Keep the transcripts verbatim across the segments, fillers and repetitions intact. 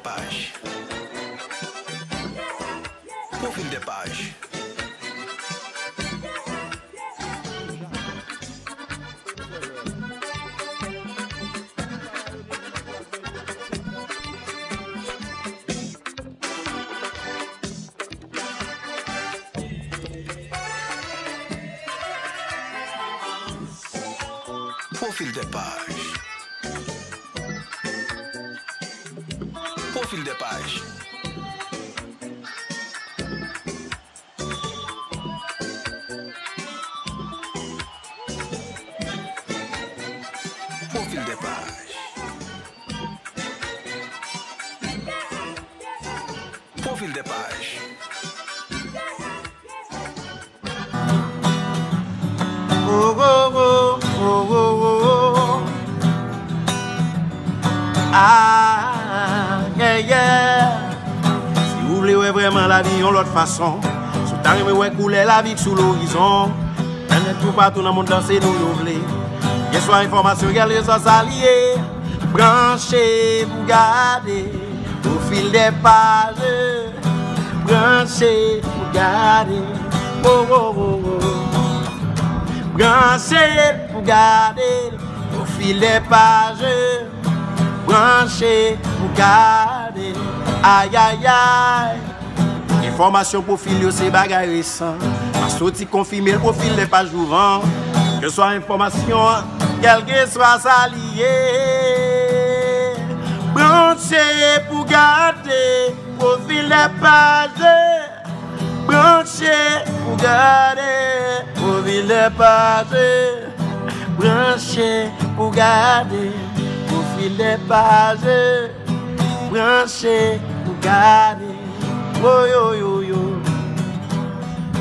Paj. Pwofil de paj. Pwofil de paj. Pwofil de paj. Pwofil de paj. Pwofil de paj. Oh, oh, oh, oh, oh, oh. Ah, yeah, yeah. Si ou vle wè vrèman lavi yon lòt fason, si w ta renmen wè koulè lavi k sou lorizon, nan nèt toupatou nan mond lan se nou yo vle. Kesyon enfòmasyon, kèlkeswa sa l ye, branche pou gade. Pwofil de paj, branche pou gade. Oh, oh, oh, oh. Branche pou gade. Pwofil de paj, branche pou gade. Ay, ay, ay. Enfòmasyon pwofil yo se bagay resan. Mastro T konfime l, pwofil de paj ouvan. Keswa enfòmasyon an, kèlkeswa sa li ye. Branche pou gade. Pwofil de paj. Branche pou gade. Pwofil de paj. Branche pou gade. Pwofil de paj. Branche pou gade. Wo, yo, yo, yo.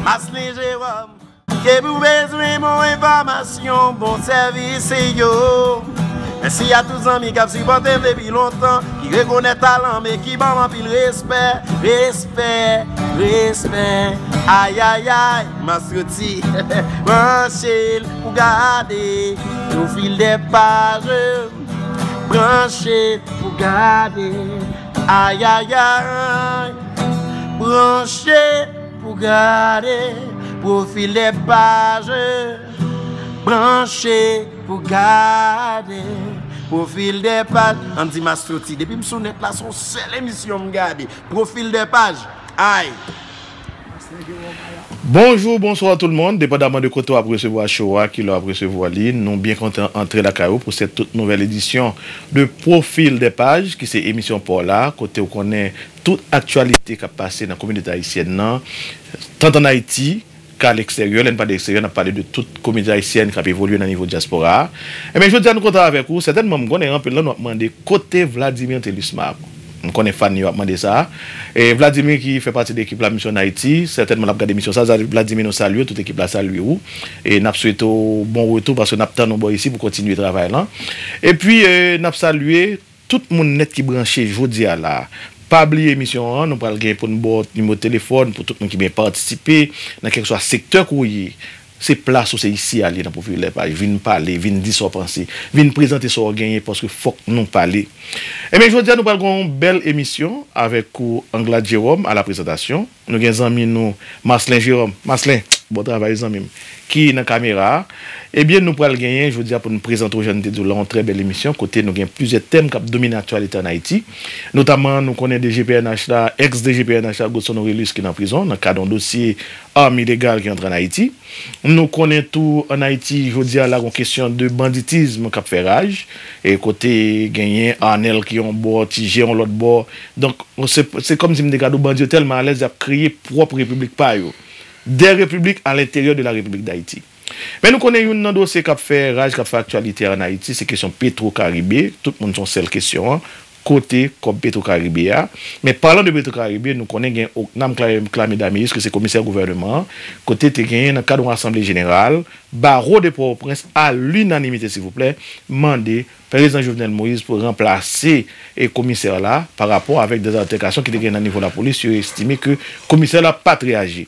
Maslin Jeròm. Depi w bezwen bon enfòmasyon, bon sèvis, se yo. Mèsi a tout zanmi k ap sipòte m depi lontan, ki rekonèt talan m e ki ban m anpil respè, respè, respè. Ay, ay, ay, Mastro T, branche l pou gade, pwofil de paj, branche pou gade. Ay, ay, ay, branche pou gade, pwofil de paj, branche pou gade, pwofil de paj. Ann di Mastro T, depi m sou nèt la, se yon sèl emisyon m gade, pwofil de paj. Ay! Bonjou, bonswa tout moun, depandaman de kote w ap resevwa show a, kilè w ap resevwa li, nou byen kontan antre lakay ou pou sèt tout nouvèl edisyon de Pwofil de paj, ki se emisyon pa w la, kote w konnen tout aktyalite k ap pase nan kominote ayisyèn nan, tant ann Ayiti k'a leksteryè. Lè n pale leksteryè, n ap pale de tout kominote ayisyèn k ap evolye nan nivo dyaspora a. Ebyen, jodi a, nou kontan avèk ou. Sètènman, m konnen anpil nan nou ap mande kote Vladimir Thelusma. M konnen fan yo ap mande sa. E Vladimir ki fè pati de ekip la, Mission Haiti, sètènman, l ap gade emisyon sa. Vladimir, nou salye w, tout ekip la salye w. E n ap swete w bon retou, paske n ap tann ou bò isi pou kontinye travay lan. Epi, e, n ap salye tout moun nèt ki branche jodi a la. Pa bliye emisyon an, nou pral gen pou n ba w nimewo telefòn pou tout moun ki byen patisipe nan kèlkeswa sektè ke w ye. Se plas ou, se isi a li ye nan Pwofil de paj. Vin pale, vin di sa w panse, vin prezante sa w genyen, paske fòk nou pale. Ebyen, jodi a, nou pral gen yon bèl emisyon avèk ou, Anglade Jérôme, à la présentation. Nou gen zanmi nou, Marcelin Jérôme. Marcelin, bon travay, zanmi m, ki nan kamera a. Ebyen, nou pral genyen, jodi a, pou nou prezante w, jan n te di w la, yon trè bèl emisyon, kote nou gen plizyè tèm k ap domine aktyalite ann Ayiti. Notaman, nou konnen D G P N H la, ex D G P N H la, Godson Orélus, ki nan prizon, nan kad yon dosye arm ilegal ki antre ann Ayiti. Nou konnen tou, ann Ayiti, jodi a la, gon kesyon de banditism k ap fè raj, e kote genyen Arnel ki yon bò, Ti Je yon lòt bò. Donk, se, se kòmsi m te ka di w, bandi yo tèlman alèz, y ap kreye pwòp repiblik pa yo. Des républiques à l'intérieur de la République d'Haïti. Men nou konnen youn nan dosye k ap fè raj, k ap fè aktyalite ann Ayiti, se kesyon Petro Caribe. Tout moun se yon sèl kesyon an, kote kòb Petro Caribe a? Men palan de Petro Caribe, nou konnen gen OCNAM, Cla-, Clame Damius, ki se komisè gouvèneman an, kote te genyen nan kad yon asanble jeneral, Barreau de Port-au-Prince, à l'unanimité, silvouplè, mande Prezidan Jovenel Moïse pou ranplase e komisè la pa rapò avèk dèzaltèkasyon ki te gen nan nivo lapolis, yo estime ke komisè la pa t reyaji.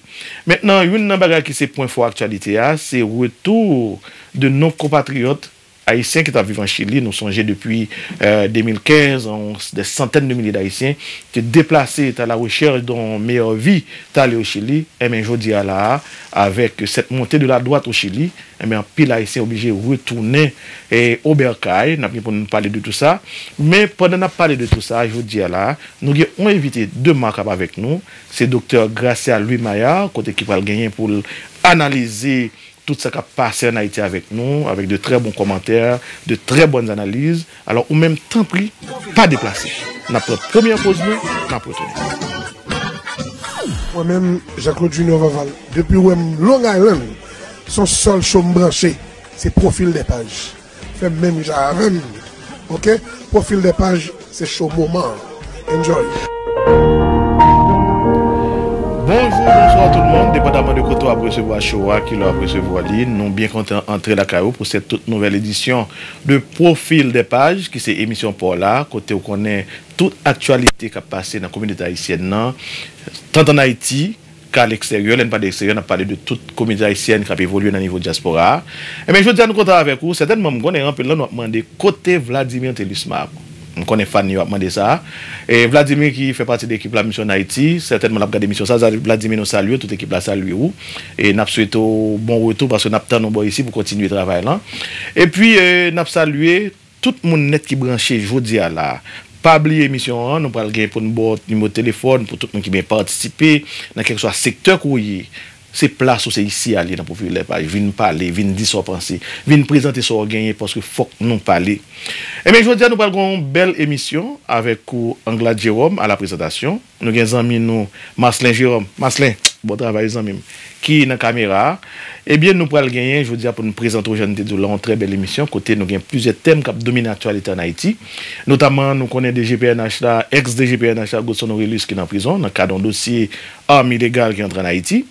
Mentnan, youn nan bagay ki se pwen fò aktyalite a, se retou de non konpatriyòt Ayisyen ki t ap viv an Chili, nou sonje depi, eh, de mil kenz, on, des centaines de milliers d'Haïtiens te deplase, t a la rechèch d'un meilleur vie, t ale o Chili. Enben, jodi a la a, avec cette montée de la droite au Chili, enben, anpil Ayisyen oblije retounen, eh, o bèkay. N ap gen pou n pale de tou sa. Men pandan n ap pale de tou sa, jodi a la a, nou gen yon envite de marque avèk nou. Se Doktè Gracia Louis Maillard, kote ki pral genyen pou l analize tout sa k ap pase an Ayiti avèk nou, avec de très bons commentaires, de très bonnes analyses. Alò, ou menm, tanpri, pa deplase. N ap pran premyè poz nou, n ap retounen. Mwen menm, Jean-Claude Junior Vaval, depi w wè m Long Island, se yon sèl cho m branche, se Profil des Pages. Fè menm jan avè m. Oke? Profil des Pages, se cho moman an. Enjoy! Bonjou, bonswa tout moun. Depandaman de kote w ap resevwa cho a, kilè w ap resevwa li, nou byen kontan antre lakay ou pou cette toute nouvelle édition de Profil des Pages, ki se emisyon pa w la, kote w konnen tout aktyalite k ap pase nan kominote ayisyèn nan, tant an Ayiti, ka leksteryè. Lè n pale leksteryè, n ap pale de tout kominote ayisyèn k ap evolye nan nivo dyaspora a. Enben, jodi a, nou kontan avèk ou. Sètènman, m konnen anpil nan nou ap mande kote Vladimir Thelusma. M konnen fan yo ap mande sa. E Vladimir ki fè pati de ekip la Mission Haïti, sètènman l ap gade emisyon sa. Vladimir, nou salye, tout ekip la salye ou. E n ap swete w bon retou paske n ap tann ou bò isi pou kontinye travay lan. Epi, eh, n ap salye tout moun nèt ki branche jodi a la. Pa bliye emisyon an, nou pral gen pou n ba w nimewo telefòn pou tout moun ki byen patisipe nan kèlkeswa sektè ke w ye. Se plas ou, se isi a li nan Profil des Pages. Vin pale, vin di sa w panse, vin prezante sa w genyen paske fòk nou pale. Enben, jodi a, nou pral gen yon bèl emisyon avèk ou, Anglade Jérôme, à la présentation. Nou gen zanmi nou, Marcelin Jérôme. Marcelin, bon travay, zanmi m, ki nan kamera a. Ebyen, nou pral genyen, jodi a, pou nou prezante w, jan n te di w la, yon trè bèl emisyon, kote nou gen plizyè tèm k ap domine aktyalite an Ayiti. Notaman, nou konnen D G P N H la, ex D G P N H la, Godson Orélus, ki nan prizon, nan kad yon dosye arm ilegal ki antre an Ayiti.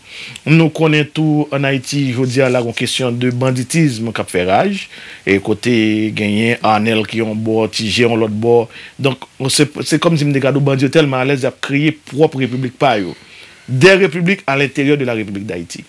Nou konnen tou, an Ayiti, jodi a la, gon kesyon de banditism k ap fè raj, e kote genyen Arnel ki yon bò, Ti Je yon lòt bò. Donk, se, se kòmsi m te ka di w, bandi yo tèlman alèz, y ap kreye pwòp repiblik pa yo. Des républiques à l'intérieur de la République d'Haïti.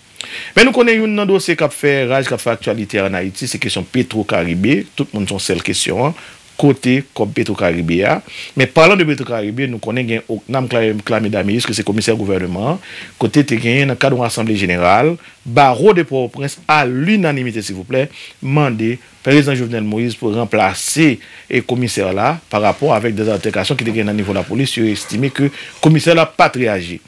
Men nou konnen youn nan dosye k ap fè raj, k ap fè aktyalite an Ayiti, se kesyon Petro Caribe. Tout moun se yon sèl kesyon an, kote kòb Petro Caribe a? Men palan de Petro Caribe, nou konnen gen Ocnam Cla-, Clamé Daméus, ki se komisè gouvènman an, kote te genyen nan kad yon asanble jeneral, Bawo de Pòtoprens, à l'unanimité, silvouplè, mande Prezidan Jovenel Moïse pou ranplase e komisè la pa rapò avèk dèzaltèkasyon ki te gen nan nivo lapolis, yo estime ke komisè la pa t reyaji.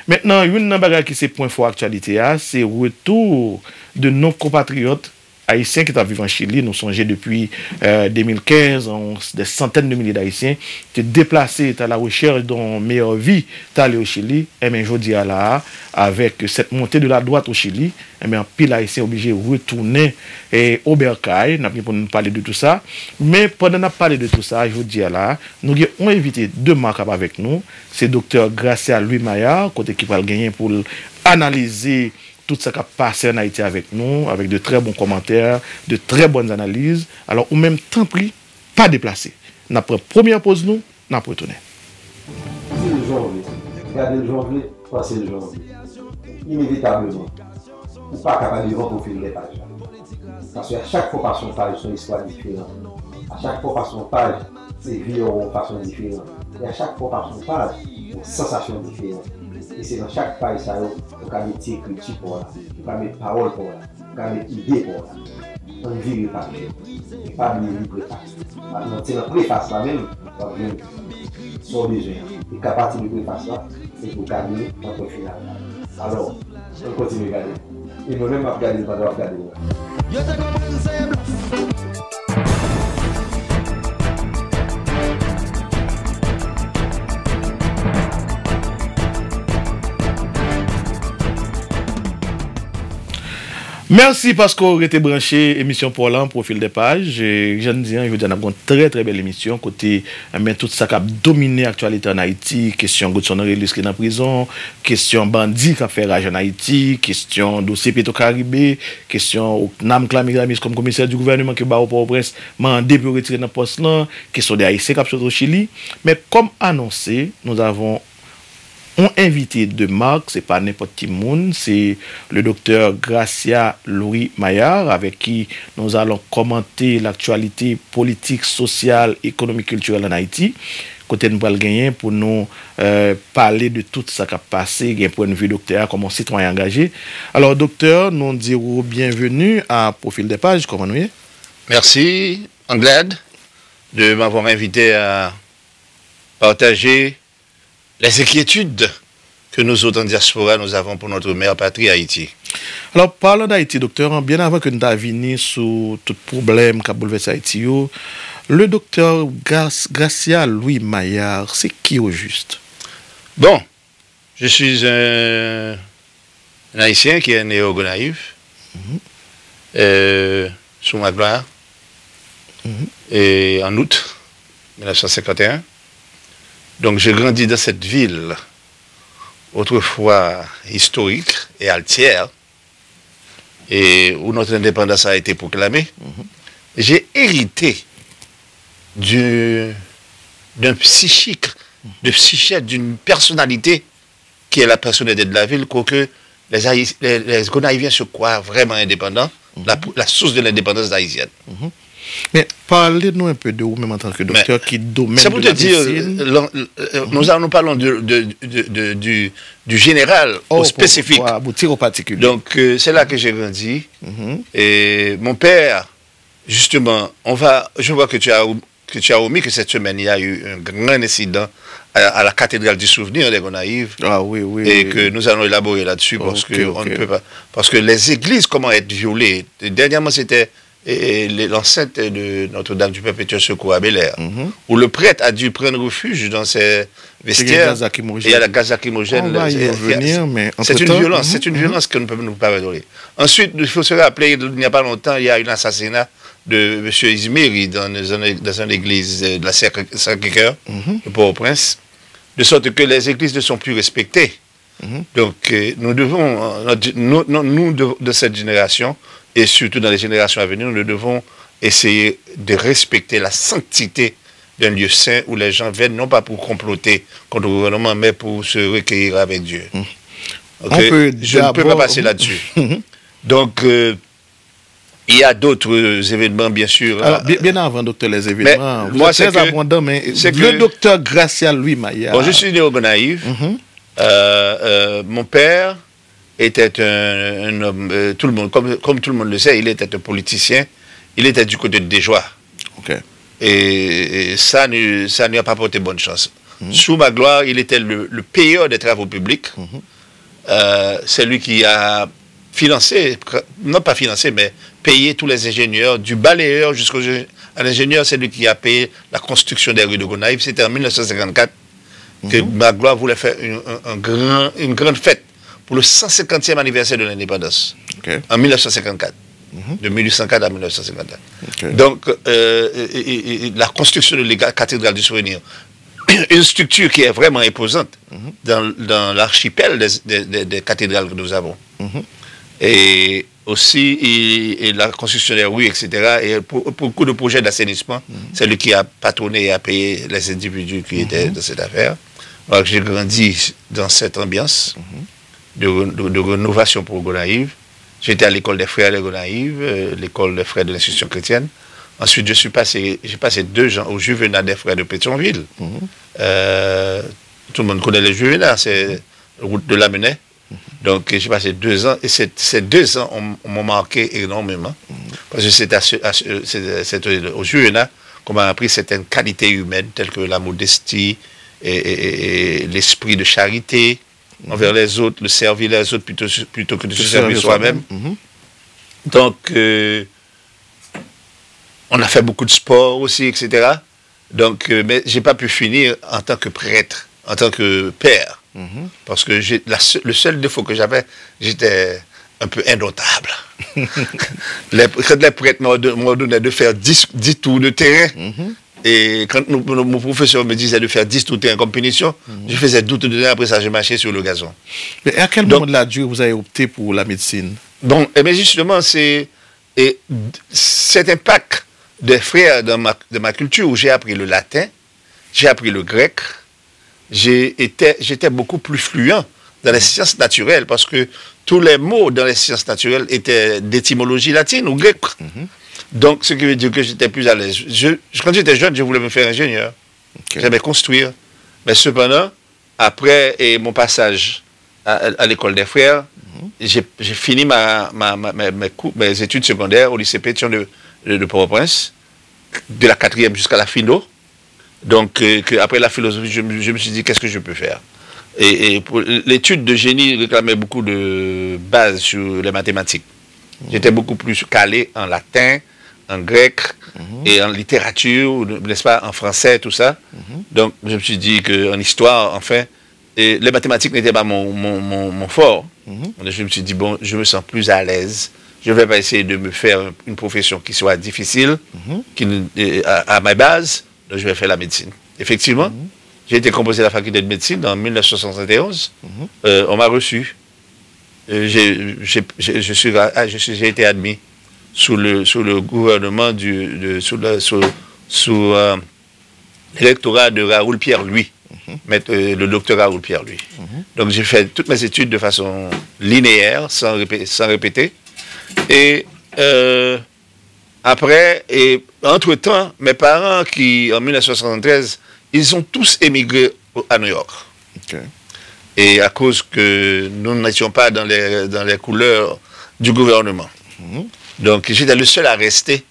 Mentnan, youn nan bagay ki se pwen fò aktyalite a, se retou de non konpatriyòt ayisyen ki t ap viv an Chili. Nou sonje depi, eh, de mil kenz, on, des centaines de milliers d'Haïtiens te deplase, t a la rechèch d'un meilleur vie, t ale o Chili. Enben, jodi a la a, avec cette montée de la droite au Chili, enben, anpil Ayisyen oblije retounen, eh, o bèkay. N ap gen pou n pale de tou sa. Men pandan n ap pale de tou sa, jodi a la, nou gen yon envite de marque avèk nou. Se Doktè Gracia Louis Maillard, kote ki pral genyen pou l analize tout sa k ap pase an Ayiti avèk nou, avec de très bons commentaires, de très bonnes analyses. Alò, ou menm, tanpri, pa deplase. N ap pran premyè poz nou, n ap retounen. Di l jan w vle, gade l jan w vle, panse l jan w vle. Inevitableman, ou pa ka pa devan Profil des Pages la. Paske a chak fwa w pase yon paj, se yon istwa diferan. A chak fwa w pase yon paj, se vi w yon fason diferan. E a chak fwa w pase yon paj, yon sansasyon diferan. E se nan chak paj sa yo, ou ka met ti ekriti pa w la, ou ka met pawòl pa w la, ou ka met ide pa w la. Ann vire paj yo. E pa bliye li prefas. Paske se nan prefas la menm, w ap jwenn sa w bezwen an. E ka pati de prefas la, epi w ka gen nòt final la. Alò, ann kontinye gade. E mwen menm m ap gade l pandan w ap gade l la. Yo te konprann se blòf. Mèsi paske w rete branche emisyon pa w lan, Profil des Pages. E jan n di an, jodi a n ap gen yon trè, trè bèl emisyon kote, enben, tout sa k ap domine aktyalite ann Ayiti, kesyon Godson Orélus ki nan prizon, kesyon bandi k ap fè raj ann Ayiti, kesyon dosye Petro Caribe, kesyon Ocnam Clamé Daméus kòm komisè di gouvènman ke bawo Pòtoprens mande pou yo retire nan pòs lan, kesyon de Ayisyen k ap sot o Chili. Men kòm anonse, nous avons On invité de marque, c'est pas n'importe qui moun, c'est le docteur Gracia Louis Maillard, avec qui nous allons commenter l'actualité politique, sociale, économique, culturelle en Haïti. Kote n pral genyen pou nou euh, pale de tout sa k ap pase, gen pwennvi doktè a kòm yon sitwayen angaje. Alò, doktè, nou di w byenveni a Profil des Pages, kòman nou ye? Merci, Anglade, de m'avoir invité à partager les inquiétudes que nous autres en diaspora, nous avons pour notre mère patrie, Haïti. Alors, parlant d'Haïti, docteur, bien avant que nous vini sur tout problème qui a bouleversé Haïti, le docteur Gracia Louis Maillard, c'est qui au juste? Bon, je suis un, un Haïtien qui est né aux Gonaïves, mm -hmm. euh, sous ma gloire, mm -hmm. et en août mille neuf cent cinquante et un. Donc, j'ai grandi dans cette ville autrefois historique et altière, et où notre indépendance a été proclamée, mm -hmm. j'ai hérité d'un psychique, de psychique, d'une personnalité qui est la personnalité de la ville, quoique les, les, les Gonaïviens se croient vraiment indépendants, la, la source de l'indépendance haïtienne. Mm -hmm. Men, pale nou enpe de ou menm antanke doktè ki domèn de la medsin. Nous, nous parlons de, de, de, de, du, du général au spécifique. Pour, pour, pour, pour, Donc, euh, c'est là que j'ai grandi. Mm -hmm. Et mon père, justement, on va, je vois que tu as, que tu as omis que cette semaine, il y a eu un grand incident à, à la cathédrale du souvenir des Gonaïves. Ah oui, oui. Et que nous allons élaborer là-dessus parce okay, que okay. on ne peut pas. Parce que les églises, comment être violées? Dernièrement, c'était et l'enceinte de Notre-Dame du Perpétuel Secours à Bel Air, mm -hmm. où le prêtre a dû prendre refuge dans ses vestiaires. Et il y a la gaz lacrymogène. C'est une violence, mm -hmm. c'est une violence que nous ne pouvons pas pardonner. Ensuite, il faut se rappeler, il n'y a pas longtemps, il y a eu l'assassinat de M. Izmiri dans, dans une église de la Sacré-Cœur, mm -hmm. de Port-au-Prince, de sorte que les églises ne sont plus respectées. Donc, euh, nous devons, euh, nous, nous, nous de, de, cette génération, et surtout dans les générations à venir, nous devons essayer de respecter la sanctité d'un lieu saint où les gens viennent non pas pour comploter contre le gouvernement, mais pour se recueillir avec Dieu. Okay? Je ne peux pas passer là-dessus. Donc, euh, il y a d'autres événements, bien sûr. Alors, bien, bien avant, docteur, les événements, mais vous moi, êtes très que, abondant, mais le que, docteur Gracia Louis Maillard. Bon, je suis né aux Gonaïves. Mm -hmm. euh, euh, mon père était un, un homme, euh, tout le monde, comme, comme tout le monde le sait, il était un politicien. Il était du côté de Desjoies. Okay. Et, et ça, ne, ça ne lui a pas porté bonne chance. Mm -hmm. Sous ma gloire, il était le, le payeur des travaux publics. Mm -hmm. euh, c'est lui qui a financé, non pas financé, mais payé tous les ingénieurs, du balayeur jusqu'à l'ingénieur, c'est lui qui a payé la construction des rues de Gonaïves. C'était en mille neuf cent cinquante-quatre que mm -hmm. Magloire voulait faire une, un, un grand, une grande fête pour le cent cinquantième anniversaire de l'indépendance. Okay. En mille neuf cent cinquante-quatre. Mm -hmm. De mille huit cent quatre à mille neuf cent cinquante-quatre. Okay. Donc, euh, et, et, et la construction de la cathédrale du souvenir, une structure qui est vraiment imposante mm -hmm. dans, dans l'archipel des, des, des, des, cathédrales que nous avons. Mm -hmm. Et aussi et, et la construction des rues, et cetera. Et pour, pour beaucoup de projets d'assainissement, mm -hmm. c'est lui qui a patronné et a payé les individus qui mm -hmm. étaient dans cette affaire. Donc j'ai grandi dans cette ambiance mm -hmm. de, de, de, rénovation pour Gonaïves. J'étais à l'école des frères de Gonaïves, euh, l'école des frères de l'institution chrétienne. Ensuite, je suis passé, j'ai passé deux ans au Juvénat des frères de Pétionville. Mm -hmm. euh, tout le monde connaît le Juvénat, c'est route de Lamennais. Donc, j'ai passé deux ans et ces, ces deux ans m'ont marqué énormément. Parce que c'est, à ce, à ce, c'est, c'est au Juvénat qu'on m'a appris certaines qualités humaines telles que la modestie et, et, et l'esprit de charité envers les autres, de servir les autres plutôt, plutôt que de se servir soi-même. Donc, euh, on a fait beaucoup de sport aussi, et cetera. Donc, euh, mais j'ai pas pu finir en tant que prêtre, en tant que père. Mm -hmm. Parce que la, le seul défaut que j'avais, j'étais un peu indomptable. les, quand les prêtres m'ont donné de faire dix, dix tours de terrain, mm -hmm. Et quand mon, mon, professeur me disait de faire dix tours de terrain comme punition, mm -hmm. je faisais douze tours de terrain, après ça, je marchais sur le gazon. Mais à quel Donc, moment de la durée vous avez opté pour la médecine? Bon, et eh bien justement, c'est cet impact des frères dans ma, de ma culture où j'ai appris le latin, j'ai appris le grec, j'ai été, j'étais beaucoup plus fluent dans les sciences naturelles parce que tous les mots dans les sciences naturelles étaient d'étymologie latine ou grecque. Donc, ce qui veut dire que j'étais plus à l'aise. Je, je- quand j'étais jeune, je voulais me faire ingénieur. J'aimais construire. Mais cependant, après et mon passage à, à- à l'école des frères, j'ai j'ai fini ma, ma- ma- mes, mes cours- mes études secondaires au lycée Pétion de, de- de Port-au-Prince, de la quatrième jusqu'à la philo. Donc, euh, que après la philosophie, je, me- je me suis dit, qu'est-ce que je peux faire? Et, et pour- l'étude de génie réclamait beaucoup de bases sur les mathématiques. J'étais beaucoup plus calé en latin, en grec et en littérature, n'est-ce pas, en français, tout ça. Donc, je me suis dit qu'en histoire, enfin, et les mathématiques n'étaient pas mon, mon, mon, mon fort. Donc, je me suis dit, bon, je me sens plus à l'aise. Je ne vais pas essayer de me faire une profession qui soit difficile, qui ne- euh, à, à ma base. Donc, je vais faire la médecine. Effectivement, j'ai été composé à la faculté de médecine en mille neuf cent soixante et onze. Euh, on m'a reçu. Euh, j'ai- j'ai- j'ai- je suis, ra- ah, je suis- j'ai été admis sous le, sous le gouvernement du, de- sous, le- sous- sous, euh, l'électorat de Raoul Pierre-Louis, maître, euh, le docteur Raoul Pierre-Louis. Donc j'ai fait toutes mes études de façon linéaire, sans, répé- sans répéter. Et euh, après, et entre-temps, mes parents qui, en mille neuf cent soixante-treize, ils ont tous émigré au- à New York. Et à cause que nous n'étions pas dans les, dans les couleurs du gouvernement. Donc, j'étais le seul à rester.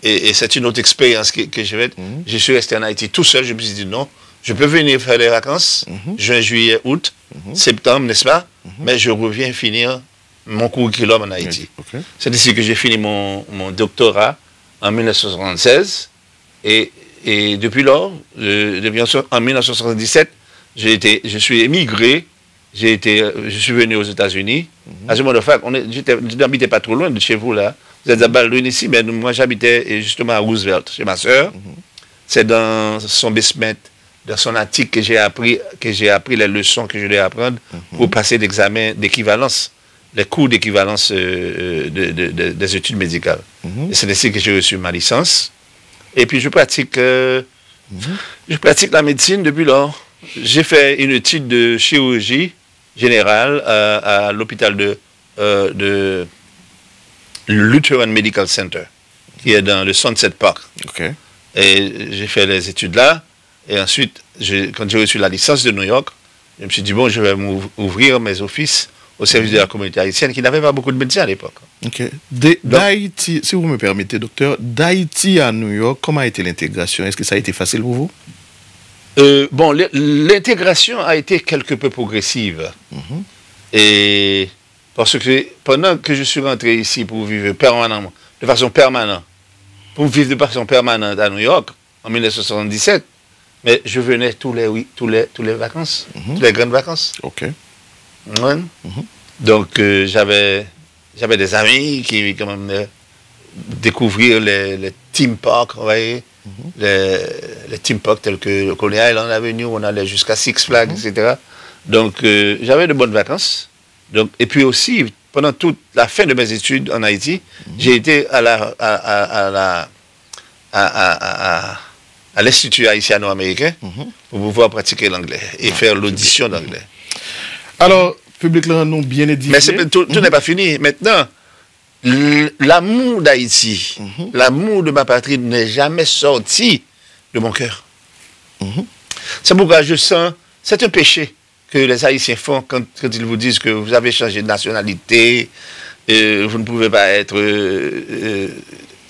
Et, et c'est une autre expérience que, que j'ai faite. Je suis resté en Haïti tout seul. Je me suis dit, non, je peux venir faire des vacances, juin, juillet, août, septembre, n'est-ce pas? Mais je reviens finir mon curriculum en Haïti. C'est ici que j'ai fini mon, mon doctorat en mille neuf cent soixante-seize. Et, et depuis lors, euh, depuis en, en mille neuf cent soixante-dix-sept, j'ai été, je suis émigré, j'ai été, euh, je suis venu aux États-Unis. As a matter of fact, on est- j'étais- je n'habitais pas trop loin de chez vous là. Vous êtes à Baldwin ici, mais moi j'habitais euh, justement à Roosevelt, chez ma sœur. C'est dans son basement, dans son attic que j'ai appris, que j'ai appris les leçons que je devais apprendre pour passer l'examen d'équivalence, les cours d'équivalence euh, de- de- de- des études médicales. Et c'est ainsi que j'ai reçu ma licence. Et puis je pratique, euh, je pratique la médecine depuis lors. J'ai fait une étude de chirurgie générale à, à l'hôpital de, euh, de Lutheran Medical Center, qui est dans le Sunset Park. Et j'ai fait les études là. Et ensuite, je- quand j'ai reçu la licence de New York, je me suis dit, bon, je vais m'ouv- ouvrir mes offices au service de la communauté haïtienne qui n'avait pas beaucoup de médecins à l'époque. Ok. De, d'Haïti, si vous me permettez, docteur, d'Haïti à New York, comment a été l'intégration? Est-ce que ça a été facile pour vous? Euh, bon, l- l'intégration a été quelque peu progressive. Et parce que pendant que je suis rentré ici pour vivre permanemment, de façon permanente, pour vivre de façon permanente à New York, en mille neuf cent soixante-dix-sept, mais je venais tous les, oui, tous les, tous les vacances, toutes les grandes vacances. Ok. Ouais. Donc, euh, j'avais, j'avais des amis qui, quand même, euh, découvrirent les, les theme parks, vous voyez, les, les theme parks tels que Coney Island Avenue, on allait jusqu'à Six Flags, et cetera. Donc, euh, j'avais de bonnes vacances. Donc, et puis aussi, pendant toute la fin de mes études en Haïti, j'ai été à la, à, à- à la, à, à- à- à- à l'Institut haïtiano-américain pour pouvoir pratiquer l'anglais et faire l'audition d'anglais. Alors, public là, nous bien édifié. Mais c'est- tout, tout n'est pas fini. Maintenant, l- l'amour d'Haïti, l'amour de ma patrie n'est jamais sorti de mon cœur. C'est pourquoi je sens, c'est un péché que les Haïtiens font quand, quand ils vous disent que vous avez changé de nationalité, euh, vous ne pouvez pas être euh, euh,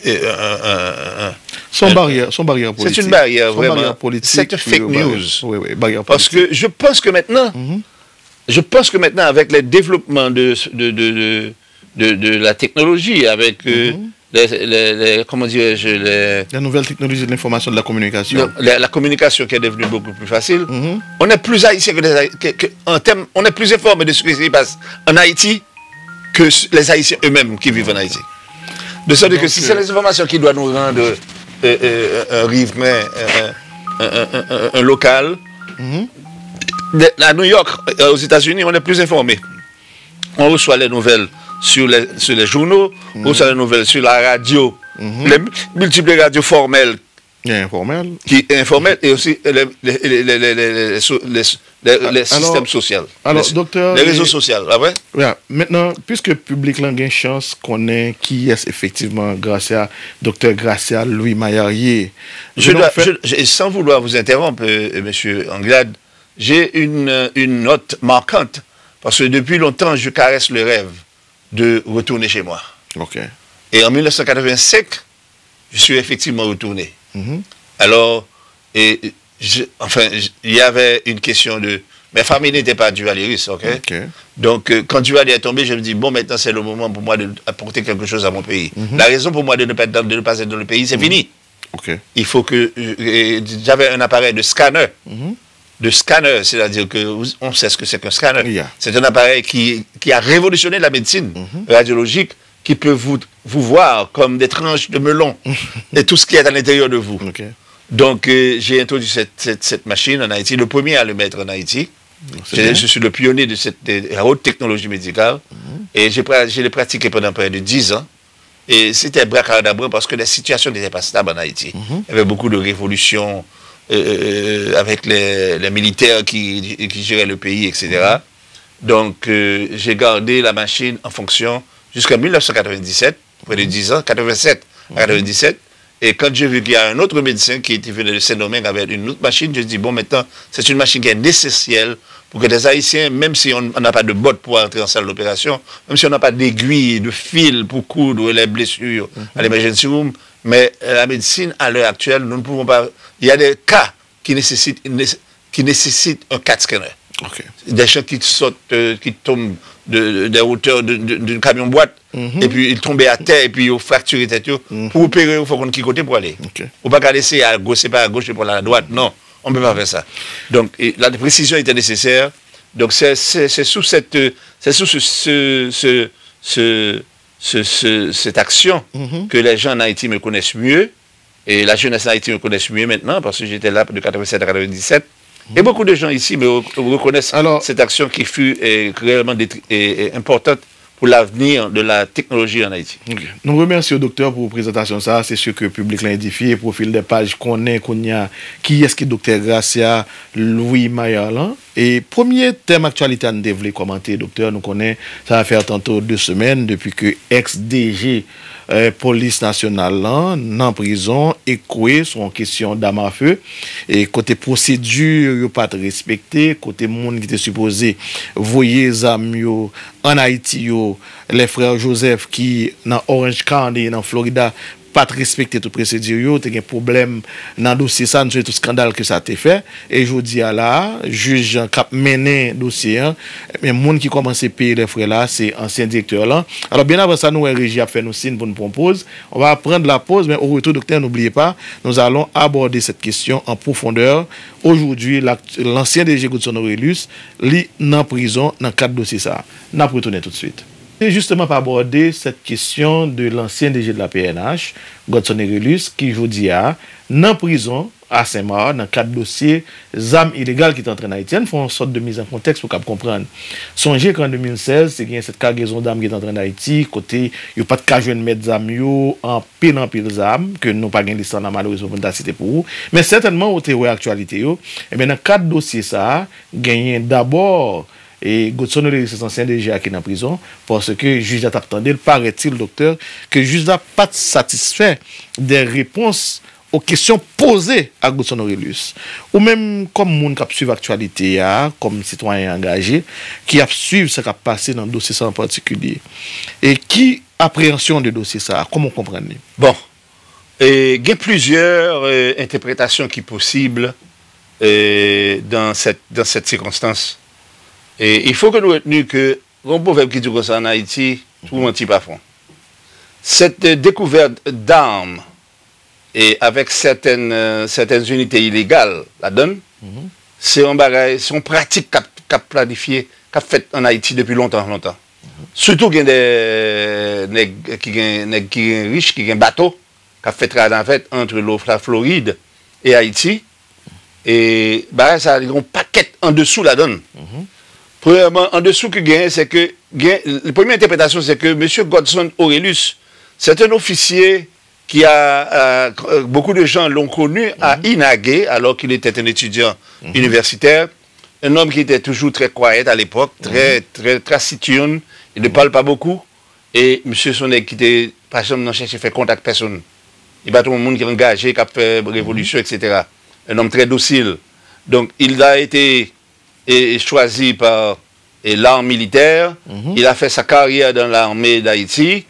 euh, un- un- un- Son barrière, son barrière politique. C'est une barrière, Son vraiment. Barrière politique, C'est un fake oui, barrière- news. Oui, oui, barrière Parce politique. Que je pense que maintenant, je pense que maintenant, avec les développements de, de, de, de, de, de la technologie, avec euh, les, les- les- comment dirais-je, les, La nouvelle technologie de l'information, de la communication. donc, la, la communication qui est devenue beaucoup plus facile, on est plus haïtien que, les Haï- que- que- en termes, on est plus informé de ce qui se passe en Haïti que s- les Haïtiens eux-mêmes qui vivent en Haïti. De sorte que si c'est les informations qui doivent nous rendre euh, euh, un riverain, un, un- un- un- un- un local, de- à New York, euh, aux États-Unis, on est plus informé. On reçoit les nouvelles sur les, sur les journaux, on reçoit les nouvelles sur la radio, les multiples radios formelles Ki enfòmèl. Ki enfòmèl e osi le, le, le, le, le, le, le, so- le, le, le Alò, sistèm sosyal. alò, Le- doktè, le rezo e- sosyal, pa vre? Ya, mentnan, piske piblik lan gen chans konnen kiyès efektivman Gracia, doktè Gracia Louis Maillard ye. Je nou dois, fè- je, je- sans vouloir vous interrompre, euh, monsieur Anglade, j'ai une, euh, une note marquante, parce que depuis longtemps, je caresse le rêve de retourner chez moi. Ok. Et en mille neuf cent quatre-vingt-cinq, je suis effectivement retourné. Mhm. Alors, et, je- enfin, je- il y avait une question de... Mes familles n'étaient pas duvalieristes, ok? Ok. Donc, euh, quand Duvalier est tombé, je me dis, bon, maintenant, c'est le moment pour moi d'apporter quelque chose à mon pays. La raison pour moi de ne pas être dans, de ne pas être dans le pays, c'est fini. Ok. Il faut que... euh, euh, j'avais un appareil de scanner. Mhm. De scanner, c'est-à-dire que vous- on sait ce que c'est qu'un scanner. Yeah. C'est un appareil qui, qui a révolutionné la médecine Mhm. radiologique, qui peut vous, vous voir comme des tranches de melon et tout ce qui est à l'intérieur de vous. Ok. Donc, euh, j'ai introduit cette, cette, cette machine en Haïti, le premier à le mettre en Haïti. C'est Je, bien. je suis le pionnier de cette de la haute technologie médicale et j'ai pra- je l'ai pratiqué pendant près de dix ans. Et c'était bracadabran parce que la situation n'était pas stable en Haïti. Il y avait beaucoup de révolutions euh, euh, avec les, les militaires qui, qui géraient le pays, et cetera. Donc, euh, j'ai gardé la machine en fonction jusqu'en mille neuf cent quatre-vingt-dix-sept, près de dix ans, quatre-vingt-sept à quatre-vingt-dix-sept. Et quand j'ai vu qu'il y a un autre médecin qui était venu de Saint-Domingue avec une autre machine, je dis, bon, maintenant, c'est une machine qui est nécessaire pour que les Haïtiens, même si on on n'a pas de bottes pour entrer en salle d'opération, même si on n'a pas d'aiguille, de fil pour coudre les blessures à l'emergency room, mais euh, la médecine, à l'heure actuelle, nous ne pouvons pas... Il y a des cas qui nécessitent, une nécess- qui nécessitent un CAT scanner. Ok. Des gens qui sautent, euh, qui tombent de, de- des hauteurs de- de- d'une camion-boîte, et puis ils tombent à terre, et puis ils ont fracturé tête. Pour opérer, il faut qu'on quitte côté pour aller. Ok. Ou pa ka lese a goch, se pa a goch, se pa a dwat. Non, on ne peut pas faire ça. Donc, et la précision était nécessaire. Donc, c'est c'est- c'est sous cette, euh, c'est sous ce, ce, ce, ce- ce- cette action que les gens en Haïti me connaissent mieux. Et la jeunesse en Haïti me connaît mieux maintenant parce que j'étais là de quatre-vingt-sept à quatre-vingt-dix-sept. Et beaucoup de gens ici me re- reconnaissent Alors- cette action qui fut euh, réellement détri- et- et importante pour l'avenir de la technologie en Haïti. Ok. Nou remèsye w, doktè, pou prezantasyon sa a. Se si ke piblik la edifye, pwofil de paj konnen kounye a kiyès ki doktè Gracia Louis Maillard lan. E premye tèm aktyalite a n te vle kòmante, doktè, nou konnen sa va fè tanto de semèn depi ke ex D G eh, polis nasyonal lan nan prizon, ekwe sou yon kesyon damafe, e kote pwosedi yo pa t respekte, kote moun ki te sipoze voye zam yo ann Ayiti yo, lè frè Joseph ki nan Orange County, nan Florida, pa t respekte tout pwosedi yo, te gen pwoblèm nan dosye sa, nou sonje tout eskandal ke sa te fè. E jodi a la, jij k ap mennen dosye an, men moun ki kòmanse peye lè frè la, se ansyen direktè lan. Alò, byen avan sa, nou wè reji ap fè nou siy pou n pran poz. On va prendre la pause, mais au retour, docteur, n'oubliez pas, nous allons aborder cette question en profondeur. Aujourd'hui, l'ancien D G Godson Orelus, li nan prizon nan kad dosye sa. N ap retounen tout de suite. E justement, pa abòde cette question de l'ancien D G de la P N H, Godson Orelus, ki jodi a nan prizon a Sen Mak nan kad dosye zam ilegal ki te antre ann Ayiti. Ann fè yon sòt de mizankontèks pou w kab konprann. Sonje ke an de mil sèz, te gen sèt kagezon dam ki te antre ann Ayiti, kote yo pa t ka jwenn mèt zam yo, anpil, anpil zam, ke nou pa gen lis lan la, malerezman, pou n ta site pou ou. Men sètènman, ou te wè aktyalite yo. Ebyen, nan kad dosye sa a, genyen dabò e Godson Orelus, ansyen D G a ki nan prizon, paske jij la t ap tande l, paraît-il, doktè, ke jij la pa t satisfè de repons aux questions posées à Godson Orelus. Ou menm, kòm moun k ap swiv aktyalite a, kòm sitwayen angaje, ki ap swiv sa k ap pase nan dosye sa an patikilye, e ki apreyansyon w de dosye sa a, kòman w konprann li? Bon, e, gen plizyè e, entèpretasyon ki posib e, dans cette, dans cette circonstance. Et il faut que nous retenions que, il y a un proverbe qui dit comme ça en Haïti, tout manti pa fon. Cette découverte d'armes et avec certaines, euh, certaines unités illégales là-dedans, c'est un bagay, c'est une pratique qui a planifyé, qui a fait en Haïti depuis longtemps, longtemps. Surtout, il y a des nègres qui sont riches, qui ont bateau, k ap fè travay navèt ant lo- la Florid e Ayiti. E bagay sa a, li gen yon pakèt andesou ladan l. Premyèman, andesou ki genyen, se ke gen, premye entèpretasyon, se ke mesye Godson Orelus, se te yon ofisye qui a, euh, beaucoup de gens l'ont connu à Inague, alors qu'il était un étudiant universitaire, un homme qui était toujours très quiet à l'époque, très, très taciturne, il ne parle pas beaucoup. E misye se yon nèg ki te pa janm nan chèche fè kont ak pèsonn. Li pa t yon moun ki angaje, k ap fè revolisyon, et cetera. Un homme très docile. Donc, il a été, eh, choisi par, eh, l'arme militaire. Il a fait sa carrière dans l'armée d'Haïti.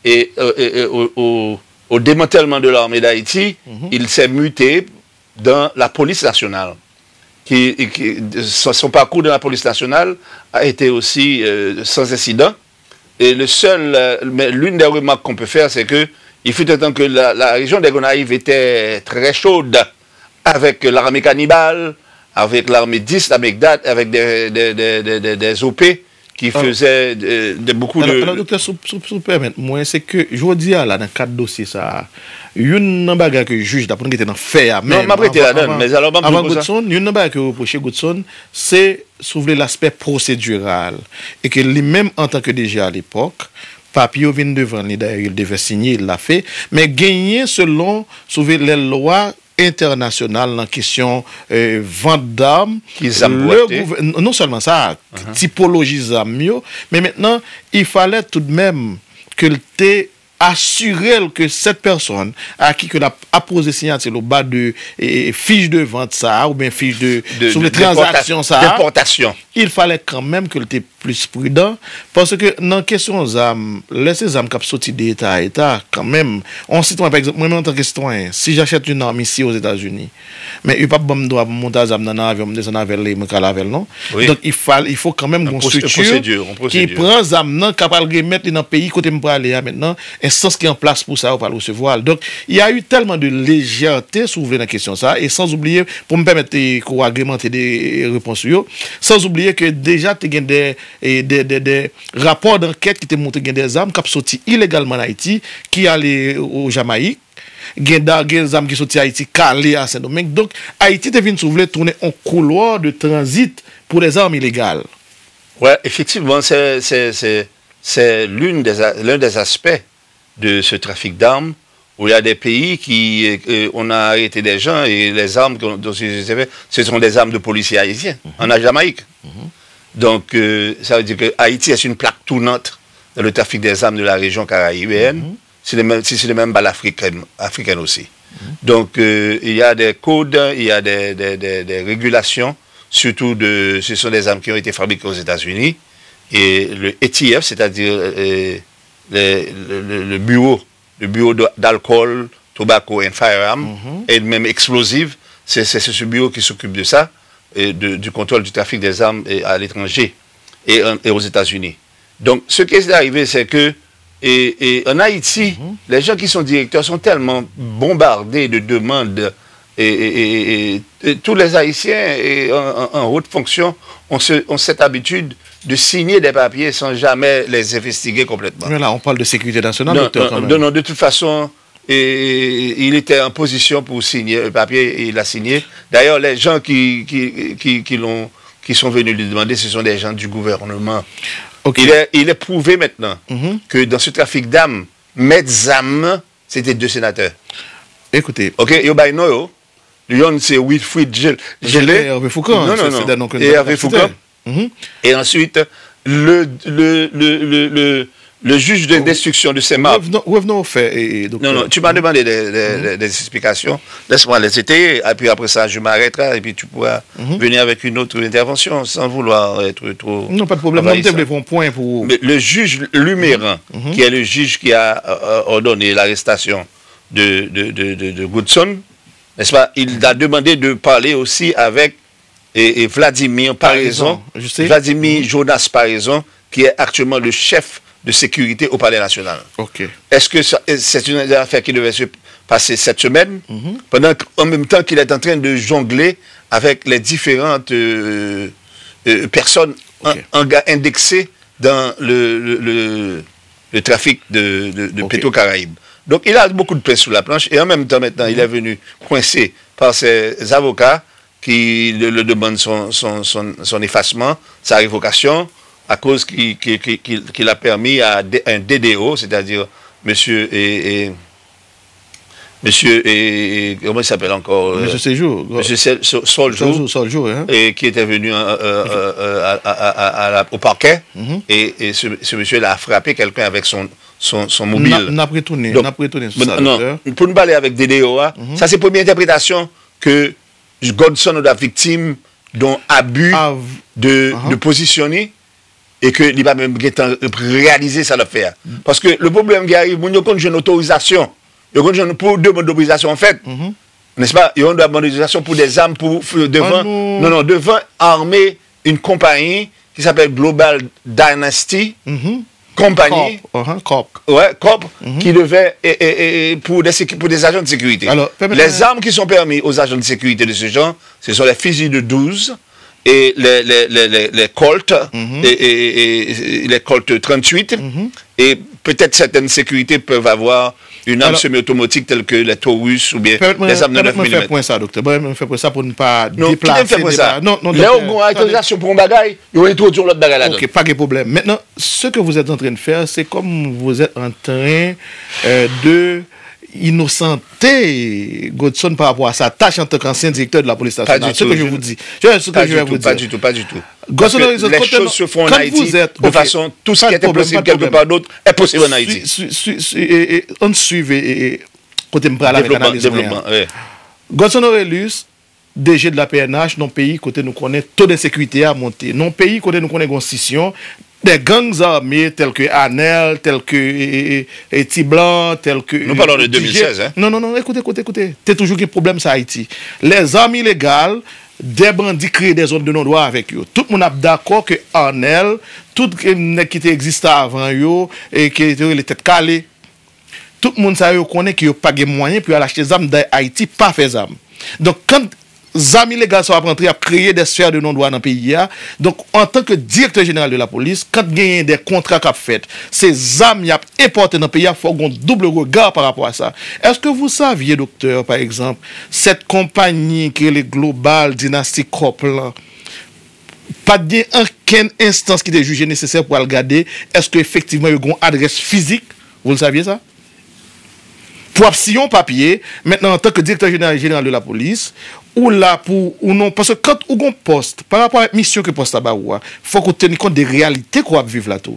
Et, euh, et, et au, au, au démantèlement de l'armée d'Haïti, il s'est muté dans la police nationale. Qui, qui, son, son parcours dans la police nationale a été aussi, euh, sans incident. Et le seul, euh, mais l'une des remarques qu'on peut faire, c'est que il fut un temps que la, la région des Gonaïves était très chaude avec l'armée cannibale, avec l'armée dix, l'armée Gdat, avec des, des, des, des, des, des O P qui faisaient de, de beaucoup de... Alò, doktè, si w pèmèt mwen, se ke jodi a la, nan kad dosye sa a, youn nan bagay ke jij la, pou n rete nan fè a menm, non, m ap rete ladan, men alò, m ap di w konsa. Avan Godson, youn nan bagay ke yo repwoche Godson, se, si w vle, laspè pwosediral. E ke li menm, antanke D G a lepòk, papye yo vin devan li, dayè, il devait signer, il l'a fait, men genyen, selon, si w vle, lè lwa entènasyonal nan kesyon, eh, vant dam. Ki zam pou achte? Non sèlman sa, tipoloji zam yo, men mentnan, il fallait tout de même ke l te asire l ke cette personne à qui ke l ap apoze siyati l o ba de, eh, fich de vant sa a, oubyen fich de, de, si w vle, tranzaksyon sa a, il fallait quand même ke l te plis pridan, paske nan kesyon zam, lè se zam k ap soti de eta a eta, kanmenm, yon sitwayen, pa egzanp, mwen menm antanke sitwayen, si j'achète une arme ici aux États-Unis, men yo p ap ban m dwa pou m monte a zam nan, nan avyon, m desann avè l e mwen k al avè l, non. Donk, il faut, il faut quand même gon strikti ki pran zam nan, k ap al remèt li nan peyi kote m prale a mentnan, enstans ki an plas pou sa, yo pral resevwa l. Donk, il y a eu tellement de légèreté, si w vle, nan kesyon sa, e sans oublier, pou m pèmèt, eh, ke w agremente de, eh, repons ou yo, sans oublier ke deja te gen de, eh, de, de, de rapò dankèt ki te montre gen de zam k ap soti ilegalman an Ayiti, ki ale o Jamayik, gen da, gen zam ki soti Ayiti, k ale a Sendomeng. Donk, Ayiti te vin, si w vle, tounen yon koulwa de tranzit pour des armes illégales. Ouais, effectivement, c'est, c'est, c'est, c'est l'une des a-, l'un des aspects de ce trafic d'armes où il y a des pays qui, euh, on a arrêté des gens et les armes qu'on, dont ils étaient, ce sont des armes de policiers haïtiens, en Jamaïque. Donc, euh, ça veut dire que Haïti est une plaque tournante dans le trafic des armes de la région caribéenne, si ce n'est même, si ce n'est même pas l'Afrique, africaine aussi. Donc, euh, il y a des codes, il y a des, des, des, des régulations, surtout de, ce sont des armes qui ont été fabriquées aux États-Unis. Et le A T F, c'est-à-dire, euh, le, le, le, le bureau, le bureau de, d'alcool, tobacco and firearm, et même explosifs, c'est, c'est, c'est ce bureau qui s'occupe de ça, et de, du contrôle du trafic des armes et à l'étranger et, en- et aux États-Unis. Donc, ce qui est arrivé, c'est que et, et en Haïti, les gens qui sont directeurs sont tellement bombardés de demandes et, et- et- et- et tous les Haïtiens et en, en- en haute fonction ont, ce- ont cette habitude de signer des papiers sans jamais les investiguer complètement. Mais là, on parle de sécurité nationale, non, docteur, non, quand même. Non, non, de toute façon, et il était en position pour signer un papier et il a signé. D'ailleurs, les gens qui, qui, qui, qui l'ont, qui sont venus lui demander, ce sont des gens du gouvernement. Ok. Il est, il est prouvé maintenant que dans ce trafic d'armes, mèt zam nan, se te de senatè. Ekoute. Ok, yo bay non yo. Youn se Wilfrid Gel- Gele. Hervé Fourcand, non, non, non. Et Hervé Fourcand. Et ensuite, le, le, le, le, le, le juge de- d'instruction de Saint-Marc. Revenons, revenons au fait, et- et, docteur. Non, non, tu m'as demandé des, des- des- des explications. Laisse-moi les étayer, et puis après ça, je m'arrêterai, et puis tu pourras venir avec une autre intervention, sans vouloir être trop envahissant. Non, pas de problème. Non, m te vle fè yon pwen pou... Mais le juge Luméran, qui est le juge qui a euh, ordonné l'arrestation de, de, de, de, de Goodson, n'est-ce pas? Il a demandé de parler aussi avec et, et Vladimir Paraison, Paraison, je sais. Vladimir Jonas Paraison, qui est actuellement le chef de sécurité au Palais National. Ok. Est-ce que ça- c'est une affaire qui devait se passer cette semaine, pendant qu'en même temps qu'il est en train de jongler avec les différentes euh, euh, personnes en- Ok. enga- indexées dans le, le, le- le trafic de, de, de Ok. Petro-Caraïbes. Donc, il a beaucoup de pain sur la planche et en même temps, maintenant, il est venu coincé par ses avocats qui le, le demandent son, son, son, son effacement, sa révocation, à cause qu'il qu'il- qu'il- qu'il- qu'il a permis à D- un D D O, c'est-à-dire monsieur et, et Monsieur, et, et comment il s'appelle encore euh, Monsieur Séjour. Monsieur Sel- Sol- Soljour, Soljour, hein? Et qui était venu euh, euh, euh, à- à- à- à la- au parquet. Mhm. Et, et ce, ce monsieur-là a frappé quelqu'un avec son, son, son N mobile. ap- n ap retounen, Donc, n ap retounen sou bon, sa, non, doktè. Pou nou pale avèk D D O a, sa se premye entèpretasyon ke Godson Odoi viktim don abi Av- de, Aha. de pozisyon li e ke li pa menm gentan reyalize sa l ap fè a. Paske le pwoblèm ki arive, moun yo konn jwenn otorizasyon. Yo konn jwenn pou demann otorizasyon an fèt. N'est-ce pas? Yo dwe demann otorizasyon pou de zam pou f- devan An nou- non non devan arme une compagnie qui s'appelle Global Dynasty Mhm. Company Corp, uh-huh, Corp. Ouais, Corp, qui devait et, et- et- et pour, des, sécu- pour des agents de sécurité. Alors, permettez- Les armes qui sont permises aux agents de sécurité de ce genre, ce sont les fusils de douze et les, les, les, les, les Colt, et, et- et- et les Colt trente-huit. Et peut-être certaines sécurités peuvent avoir une arme Alors- semi-automatique telle que les Taurus ou bien Pèmèt mwen les armes de pèmèt 9 mwen fè mm. Pwen sa, doktè. Pèmèt mwen fè pwen sa pou n pa Non, kite m deplase fè pwen sa. deba. Non, non, Lè yo doktè, gon tande. Otorizasyon pou yon bagay, yo entwodui yon lòt bagay ladan. Ok, pas de problème. Maintenant, ce que vous êtes en train de faire, c'est comme vous êtes en train euh, de innocenter Godson par rapport à sa tâche en tant qu'ancien directeur de la police Pas nationale. du Ce tout. que je vous dis. Je- ce que Pas je vais du tout, vous pas dire. Du tout, pas du tout. Godson Parce Horizon, que les kote choses nou- se font en quand Haïti vous êtes- de ok. façon, tout ce Pas qui de était problème, possible pas de quelque part problème. d'autre est possible en Haïti. Su- su- su- e- e- e- Kote m prale avèk Développement, analiz mwen an. développement, ouais. Godson Orelus, D G de la P N H, nan yon peyi kote nou konnen to de sekirite a monte. Nan yon peyi kote nou konnen gen yon sisyon de gangs armés tels que Anel, tels que e, e, e, e, Ti Blan, tels que Nou pale de T J. deux mille seize, hein? Non, non, non, ekoute, ekoute, ekoute. Te toujou gen pwoblèm sa Ayiti. Lèzam ilegal, de bandi kreye de zòn de non dwa avèk yo. Tout moun ap dakò ke Anel, tout nèg ki te egziste avan yo, e ke te rele Tèt Kale, tout moun sa yo konnen ke yo pa gen mwayen pou yo al achte zam, dayè Ayiti pa fè zam. Donk, kan zam ilegal sa yo ap rantre, ap kreye de sfè de non dwa nan peyi a. Donk, antanke direktè jeneral de lapolis, kan genyen de kontra k ap fèt, se zam y ap enpòte nan peyi a, fò gen yon double regard par rapport à ça. Est-ce que vous saviez, docteur, par exemple, cette compagnie ki rele Global Dynasty Corp lan, pa t gen okenn enstans ki te jije nesesè pou al gade èske efektivman yo gen yon adrès fizik? Vous le saviez ça? Pou ap siyen yon papye, mentnan antanke direktè jeneral, jeneral de lapolis, ou la pou ou non, paske kan ou gon pòs, pa rapò avèk misyon ke pòs la ba ou a, fòk ou teni kont de reyalite ke w ap viv la tou.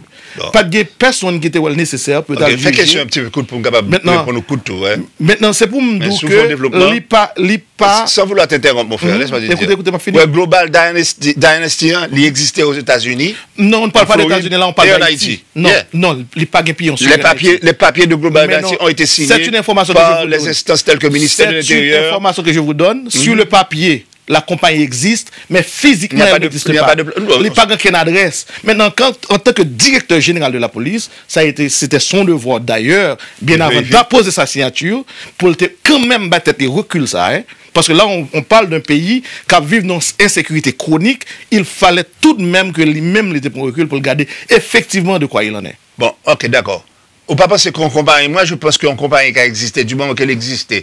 Pa t gen pèsonn ki te wè l nesesè pou yo ta Ok, fè kesyon jije. Yon ti kout pou m kapab Mentnan- reponn ou kout tou. Mentnan, se pou m di w ke li pa, li pa. Sans vouloir t'interrompre, mon frère, laisse-moi te dire. Écoutez, écoutez, m'a fini. Ouais, Global Dynasty, Dynasty, hein, li egziste aux États-Unis. Non, on ne parle pas des Floride États-unis, là, on parle et en d'Haïti. Haïti. Non, Yeah. Non, li pa gen piyon sou Les Haïti. papiers, les papiers de Global Mais Dynasty non, ont été signés c'est une information que par je vous les donne. Instances telles que le ministère de C'est une l'Intérieur. Information que je vous donne. Sur le papier, la compagnie existe, mais physiquement, Il n'y a pas elle de- n'existe il n'y a pas. Pas de, non, Il n'y a pas aucune adresse. Maintenant, quand, en tant que directeur général de la police, ça a été, c'était son devoir d'ailleurs, bien avant vérifier. D'apposer sa signature, pour le quand même battre les reculs, ça, hein. Parce que là, on, on parle d'un pays qui vit dans une insécurité chronique. Il fallait tout de même que lui-même, il ait pris un recul pour regarder effectivement de quoi il en est. Bon, ok, dakò. Ou pa panse ke yon konpayi, mwen, je pense ke yon konpayi ka egziste, du moment ke l egziste.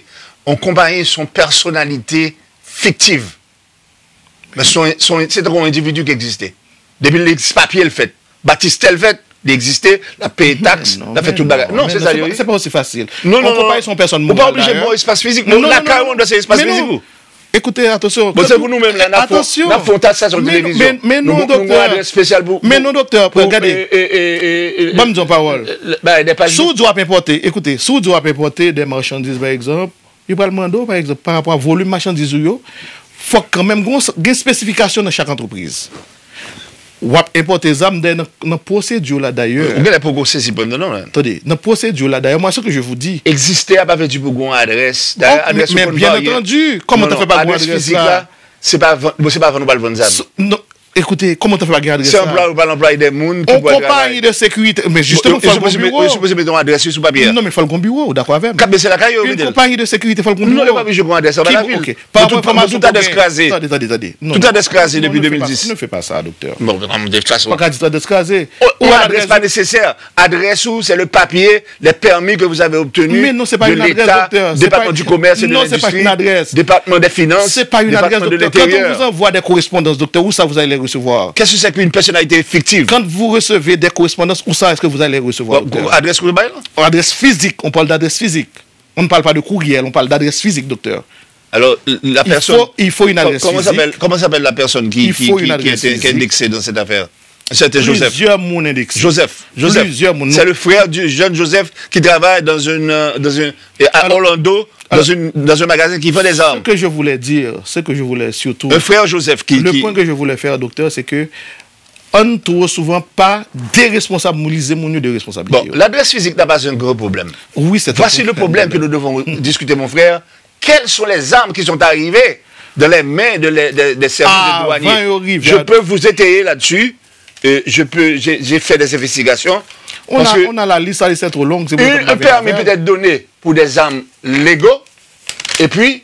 Yon konpayi se yon pèsonalite fiktiv. Men se yon, se yon, se tankou yon endividi ki egziste. Depi l egziste, papye l fèt. Batistè l fèt, li egziste, l ap peye taks, l ap fè tout bagay. Non, se sa yo ye. C'est pas aussi facile. Non, non, On non. Konpayi se yon pèsonn Ou pa moral, oblije d'ailleurs. Bon, espas fizik. Non, Bon, non, lakay non, ou dwe se espas mais non. Fizik ou. Écoutez, attention. Bon, se pou nou menm la, n ap fè, Attention. N ap fè yon stasyon Mais, televizyon. mais, mais non, Nou, nou, nou docteur. Adrès espesyal pou. Mais non, docteur, Pou, regardez. euh, euh, euh, euh, Ban m di yon pawòl. euh, bagay de paj. Si w di w ap enpòte, écoutez, si w di w ap enpòte de machandiz, par exemple, yo pral mande w, par exemple, par rapport à volume machandiz ou yo, fòk kanmenm gen, gen spesifikasyon nan chak antrepriz. W ap enpòte zam dayè nan, nan pwosedi la dayè. Ou genlè poko sezi pwen nan non. Tande, nan pwosedi la dayè, moi, ce que je vous dis. Egziste a pa vle di pou gen yon adrès. Dayè, Oh, adrès mais, ou konn bien varye. Entendu, kòman te fè pa gen adrès Fizik la? La, se pa vann, bon, se pa vann ou pral vann zam. Non, écoutez, kòman te fè pa gen adrès Se la? Anplwaye ou pa anplwaye de moun ki Yon pral konpayi de sekirite, men jisteman, fòk gen biwo. Yo sipoze mete yon adrès sou papye a. Non, men fòk gen biwo, ou dakò avè m? K ap bese lakay yo, yo mete l. Yon konpayi de sekirite, fòk gen biwo. Non, yo pa oblije gen yon adrès anba lavil. Ok. Par rapport a enfòmasyon Tout adrès kraze. Tande, tande, tande. Tout adrès kraze depi de mil dis. Ne fais pas ça, docteur. Bon, de fason. Pa ka di tout adrès kraze. Yon adrès pa nesesè. Adrès ou, c'est le papier, les permis que vous avez obtenus de l'État, département du commerce et de l'industrie, département des finances, département de l'intérieur. Quand on vous envoie des correspondances, docteur, où ça vous allez les recevoir? Qu'est-ce que c'est qu'une personnalité fictive? Quand vous recevez des correspondances, où ça est-ce que vous allez les recevoir, docteur? Adrès ou bay la? Adrès fizik, on parle d'adresse physique. On ne parle pas de courriel, on parle d'adresse physique, docteur. Alors, la Il personne. Faut, il faut une Comment, adresse comment s'appelle physique. Comment s'appelle la personne qui, Il qui, faut qui, une qui adresse était qui est physique. Indexée dans cette affaire? C'était Joseph. Plusieurs monde indexés. Joseph. Joseph. Plusieurs monde. C'est le frère du jeune Joseph qui travaille dans une, euh, dans une, et à Alors- Orlando, dans, alors- une, dans un magasin qui vend des Ce armes. Que je voulais dire, ce que je voulais surtout. Un frère Joseph qui. Le qui- point que je voulais faire, docteur, c'est que on trop souvent pas déresponsabiliser moun yo de responsabilité. Bon, l'adresse physique n'est pas un gros problème. Oui, c'est un Voici le problème que nous devons discuter, mon frère. Quelles sont les armes qui sont arrivées dans les mains de les- de- des services Avant de douaniers? yo rive Je à- peux vous étayer là-dessus. Euh, je peux, j'ai j'ai fait des investigations. On Parce a, que on a la liste, la liste est trop longue. C'est pour ça un, qu'on va un venir permis avec. Peut être donné pour des armes légaux. Et puis,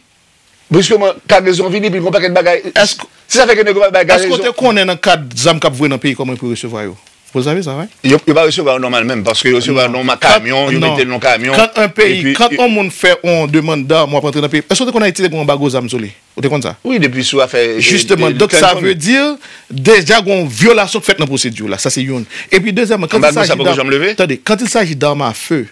brusquement, kagezon vini, puis gon paquet de bagages. Est-ce que- Si ça fait que nèg yo pa bay Èske w kagezon. Te konnen nan kad zam k ap voye nan peyi kòman yo pou resevwa yo? Ou save sa, wi? Yo, yo pa resevwa yo nòmal menm, paske yo resevwa nan yon kamyon, yo Non. mete l nan kamyon. Kan yon peyi, Epi, kan yon moun fè yon demann dam, w ap antre nan peyi. Èske w te konn Ayiti te gen yon anbago zam sou li? Ou te konn sa? Wi, depi sou afè. Justement, donc ça veut dire déjà gon vyolasyon k fèt nan pwosedi la, sa se youn. Epi dezyèmman, quand il Anbago sa s'agit poko d'armes, janm leve? Tande, quand il s'agit d'armes à feu,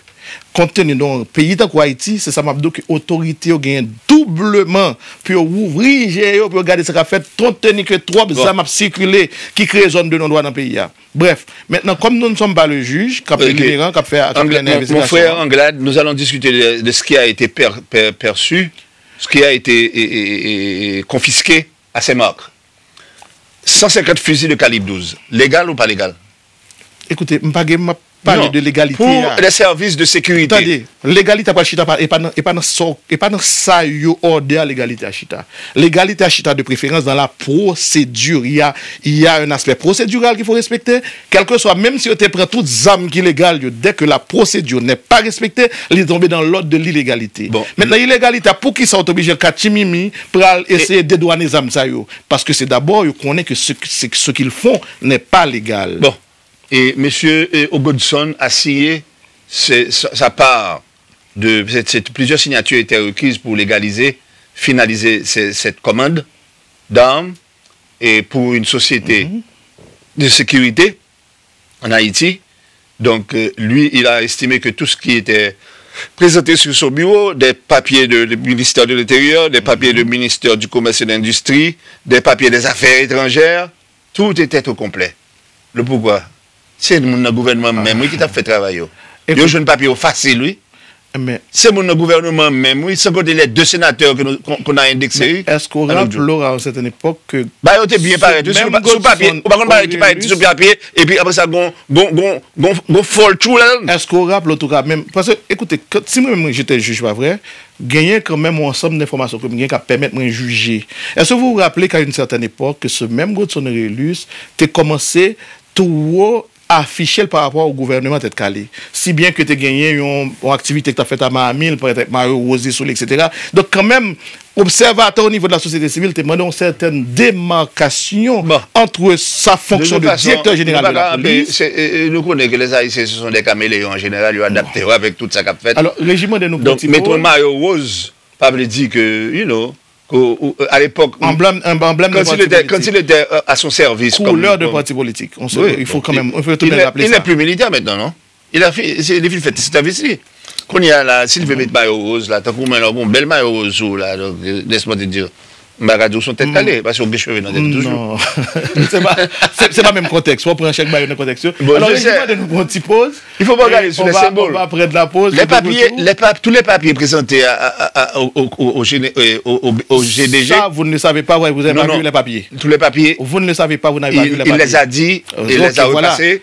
kont teni nan yon peyi tankou Ayiti, se sa m ap di w ke otorite yo genyen doubleman pou yo ouvri je yo, pou yo gade sa k ap fèt, kont teni ke twòp zam ap sikile ki kreye zòn de non dwa nan peyi a. Bref, maintenant, comme nous ne sommes pas le juge, k ap Ok. delibere, k ap fè, k ap Anglade, mennen mon, mon frère envestigasyon. Anglade, nous allons discuter de, de ce qui a été per- per- perçu, ce qui a été et- et- et- et confisqué à Saint-Marc. Cent cinquante fusils de calibre douze. Légal ou pas légal? Ekoute, m pa gen, m ap pale Non. De legalite Pour a. Les services de sécurité. Tande, legalite a pral chita pa- e pa nan, e pa nan sa, e pa nan sa yo òdè a legalite a chita. Legalite a chita de préférence dans la procédure. Il y a, il y a un aspect procédural qu'il faut respecter. Quel que soit, même si yo te pran tout zam ki legal yo, dès que la procédure n'est pas respectée, li tonbe dans l'ordre de l'illégalité. Bon. Maintenant, ilegalite a, poukisa w te oblije katchimimi pral eseye dedwane zam sa yo? Parce que c'est d'abord, yo konnen que ce, ce, ce qu'ils font n'est pas légal. Bon. Et monsieur euh, Ogodson a signé ce- sa, sa part de. C'est- c'est- plusieurs signatures étaient requises pour légaliser, finaliser ce- cette commande d'armes et pour une société de sécurité en Haïti. Donc, euh, lui, il a estimé que tout ce qui était présenté sur son bureau, des papiers de- du ministère de l'Intérieur, des papiers du ministère du Commerce et de l'Industrie, des papiers des Affaires étrangères, tout était au complet. Le pourquoi? Se moun nan gouvènman menm, wi, ki t ap fè travay yo. Yo jwenn papye yo fasil, wi. Men, Se moun nan gouvènman menm, wi, sans compter les deux sénateurs que nous- qu'on qu'on a indexés, wi. Èske w raple w a yon sètèn epòk ke Ba yo te byen parèt, wi, sou, menm sou papye. Godson Ou pa konn bagay ki parèt sou papye, epi apre sa, gon, gon, gon, gon, gon fòl tchou la. Èske w raple w tou ka menm? Paske, ekoute, kan- si mwen menm mwen jete jij, pa vre, genyen kanmenm yon ansanm de enfòmasyon ke mwen gen k ap pèmèt mwen jije. Est-ce que vous vous rappelez qu'à une certaine époque, que ce même Godson Réelus te kòmanse two afiche l pa rapò o gouvèneman Tèt Kale. Si byen ke te genyen yon, yon aktivite ki t ap fèt a Mahamil, petèt mayo woz li sou li, et cetera. Donk, kanmenm, obsèvatè o nivo de la sosyete sivil te mande yon sètèn demarkasyon Bon. Entre sa fonksyon de direktè jeneral de la polis. Nou konnen ke les Haïtiens ce sont des caméléons en général, yo adapte yo avèk tout sa k ap fèt. Alò, Reji mande nou pran Donk, ti mete yon poz. Mayo woz, pa vle di ke, you know, que, ou- à l'époque, Emblème, un emblème de quand il parti était, quand politique. Il était euh, à son service. Couleur comme- de parti politique. On se- Oui, il faut donc, quand même, il faut il tourner n'est- rappeler il ça. N'est plus militaire maintenant, non? Il a fait, c'est, il a fait cette service. Kounye a la, si l vin met mayo woz la, tankou mwen la, gon bèl mayo woz sou la, donc, euh, laisse-moi te dire. M pa ka di w se yon tèt kale, paske w gen cheve nan tèt ou toujou. Non. Se pa, se, se pa menm kontèks. Ou pran chèk mayo nan kontèks yo. Bon, Alò, je Reji sais. Mande nou pran ti poz. Il faut pas regarder sur les symboles. On va prendre la pause. Les papiers, les pa- tous les papiers présentés à, à- à- au, au- au- au géné- euh, au- au- au G D G. Ça, vous ne le savez pas, vous n'avez Non, pas non. vu les papiers. Tous les papiers, Vous ne le savez pas, vous n'avez pas vu il, les il papiers. les a dit, Euh, il les a ok, voilà. Repassés.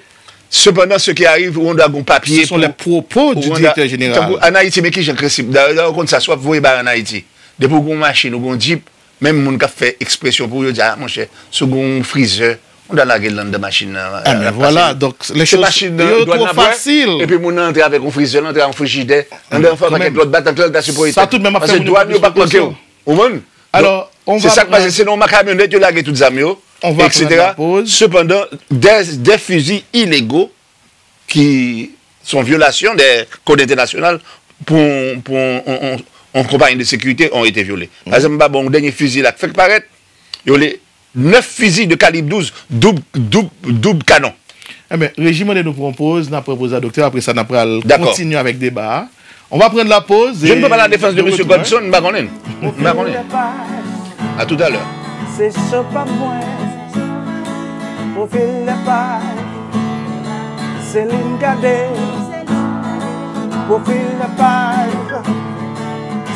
Cependant, ce qui arrive, ou gon papier. Ce sont les propos du directeur général. Tankou, an Ayiti, men ki jan krensip. Dayè, dayè, ou konn sa, swa voye bay an Ayiti. Depi ou gon machin, ou gon jip, menm moun k ap fè ekspresyon pou yo di, ah, monchè, si ou gon frizè, ou ta lage l anndan machin nan. Ah, mais voilà, donc, les Se choses, machin yo nan, dwàn trop nan pran, facile. Epi moun nan antre avèk yon frizè, l antre avèk yon frijidè, antre yon quand pakèt même. Lòt bat antre l ta sipoze. Ça tout de même a fait Paske moun dwàn yo pa pran pranke w. Ou konprann? Alors, on Se va sa k pase, prendre- se nan yon kamyonèt yo lage tout zam yo, On va prendre et cetera. La pause. Cependant, des, des fusils illégaux qui sont violation des codes internationaux pour, pour on, on, on compagnie de sécurité ont été violés. Par exemple, ba bon, dènye fizi la k fèk parèt, yo le neuf fusils de calibre douze, double, double, double canon. Enben, Reji mande nou pran poz, n ap pran poz a doktè, apre sa n ap pral Dakò. Kontinye avèk deba a. On va prendre la pause. Je ne peux pas la défense de monsieur Godson, m pa konnen. M pa konnen. À tout à l'heure. Se cho pa mwen, pwofil de paj, se li m gade, pwofil de paj,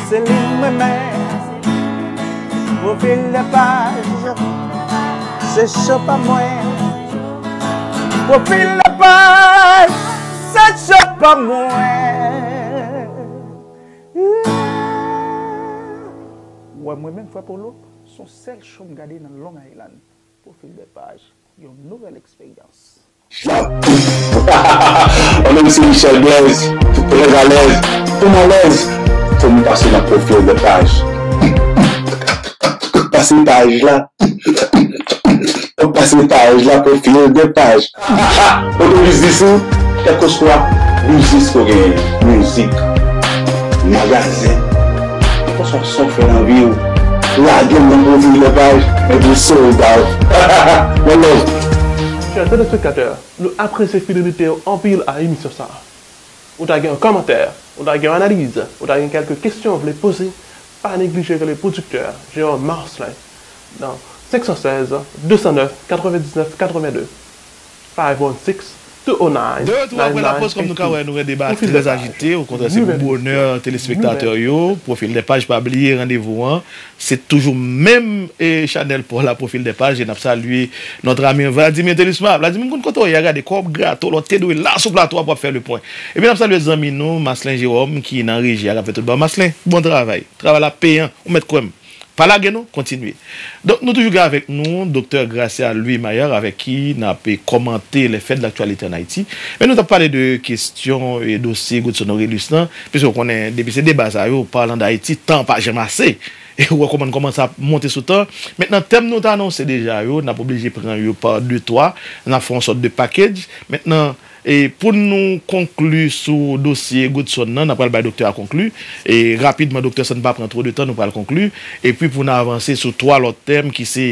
se li m renmen, pwofil de paj, se cho pa mwen, pwofil de paj, se cho pa mwen. Ou wè mwen menm, frè Polo, se yon sèl cho m gade nan Long Island. Pwofil de paj, yon nouvèl eksperyans. Mwen menm se Michel Blaise, trè alèz, fò m alèz, fò m pase nan pwofil de paj. Pase paj la. Pase paj la, pwofil de paj. Oto biznis ou, kèlkeswa biznis ke w genyen, mizik, magazen, kèlkeswa sa w fè nan vi w, lage m nan pwofil de paj, epi sold out. One love. Chers téléspectateurs, nou apresye fidelite w anpil a emisyon sa. Ou ta gen yon kòmantè, ou ta gen yon analiz, ou ta gen kèlke kesyon w vle poze, pa neglije rele pwodiktè Jérôme Marcelin nan senk san sèz, de san nèf, katrevendiznèf, katrevenndez, five one six, two oh nine, De retour après la pause, comme nous, quand nous, des débats très agités, au contraire, c'est pour bonheur, téléspectateurs, yo, pwofil de paj, pa bliye randevou an. Se toujou menm e chanèl pa w la, pwofil de paj, e n ap salye notre ami Vladimir Thelusma. Vladimir, m konn kote w ye a, gade kòb grato, lè w te dwe la sou plato a pou w ap fè le pwen. Epi n ap salye zanmi nou, Marcelin Jérôme, ki nan reji a, k ap fè tout ba w. Marcelin, bon travay. Travay la peyan, ou mèt kwè m. Pa lage non, kontinye. Donk, nou toujou gen avèk nou Doktè Gracia Louis Maillard, avèk ki n ap kòmante les faits de l'actualité en Haïti. Men nou t ap pale de kesyon e dosye Godson Orélus lan, piske w konnen, depi se deba sa yo, parlant d'Haïti, tan pa janm ase. E ou wè kòman n kòmanse ap monte sou tan. Mentnan, tèm nou t anonse deja yo, n ap oblije pran yo pa de twa, n ap fè yon sòt de package. Mentnan, e pou nou konkli sou dosye Godson nan, n ap pral bay doktè a konkli. E rapidman, doktè, san n pa pran twò de tan, nou pral konkli. Epi pou n avanse sou twa lòt tèm ki se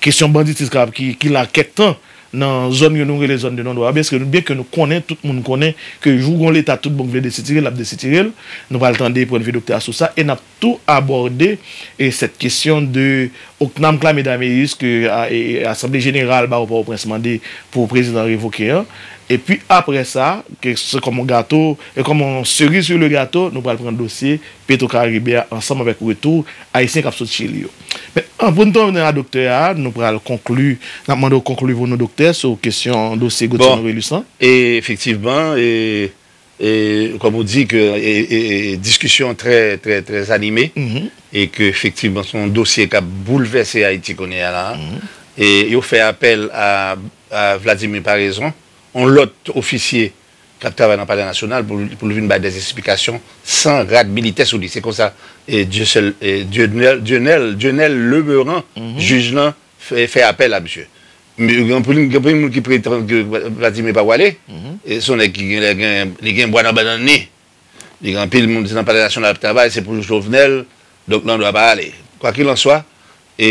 kesyon banditis ki, ki la kèk tan nan zòn ke nou rele zòn de non dwa. Byensi, byen ke nou konnen, tout moun konnen ke jou gon Leta tout bon k vle desitire l, l ap desitire l. Nou pral tande pwennvi doktè a sou sa e n ap tou abòde e sèt kesyon de Ocnam Clamé Daméus ke a, e, e, Asanble Jeneral Bawo Pòtoprens mande pou prezidan revoke an. Epi apre sa, ke se kòm yon gato, e kòm yon cerise sur le gâteau, nou pral pran dosye Petro Caribe a ansanm avèk retou Ayisyen k ap sot Chili yo. Men, an, pou n tounen a doktè a, nou pral konkli, n ap mande w konkli pou nou, doktè, sou kesyon dosye Godson Orélus lan. E efektivman, e, e, kòm ou di, ke e, e, e, diskisyon trè, trè, trè anime, e ke efektivman, se yon dosye k ap boulvèse Ayiti kounye a la. E yo fè apèl a, a Vladimir Paraison, yon lòt ofisye k ap travay nan Palè Nasyonal pou, pou l vin bay des explications san rad militè sou li. Se konsa e, Dieuseul, e, Dieunel, Dieunel, Dieunel Lemeurant, jij lan, fè, fè apèl a misye. Men gen anpil, gen anpil moun ki pretann ke Vladimir pa pwale. E se yon nèg ki gen, gen, li gen bwa nan bannann li. Li gen anpil moun ki nan Palè Nasyonal ap travay, se pou Jovenel, donk l andwa pa ale. Kwakilanswa, e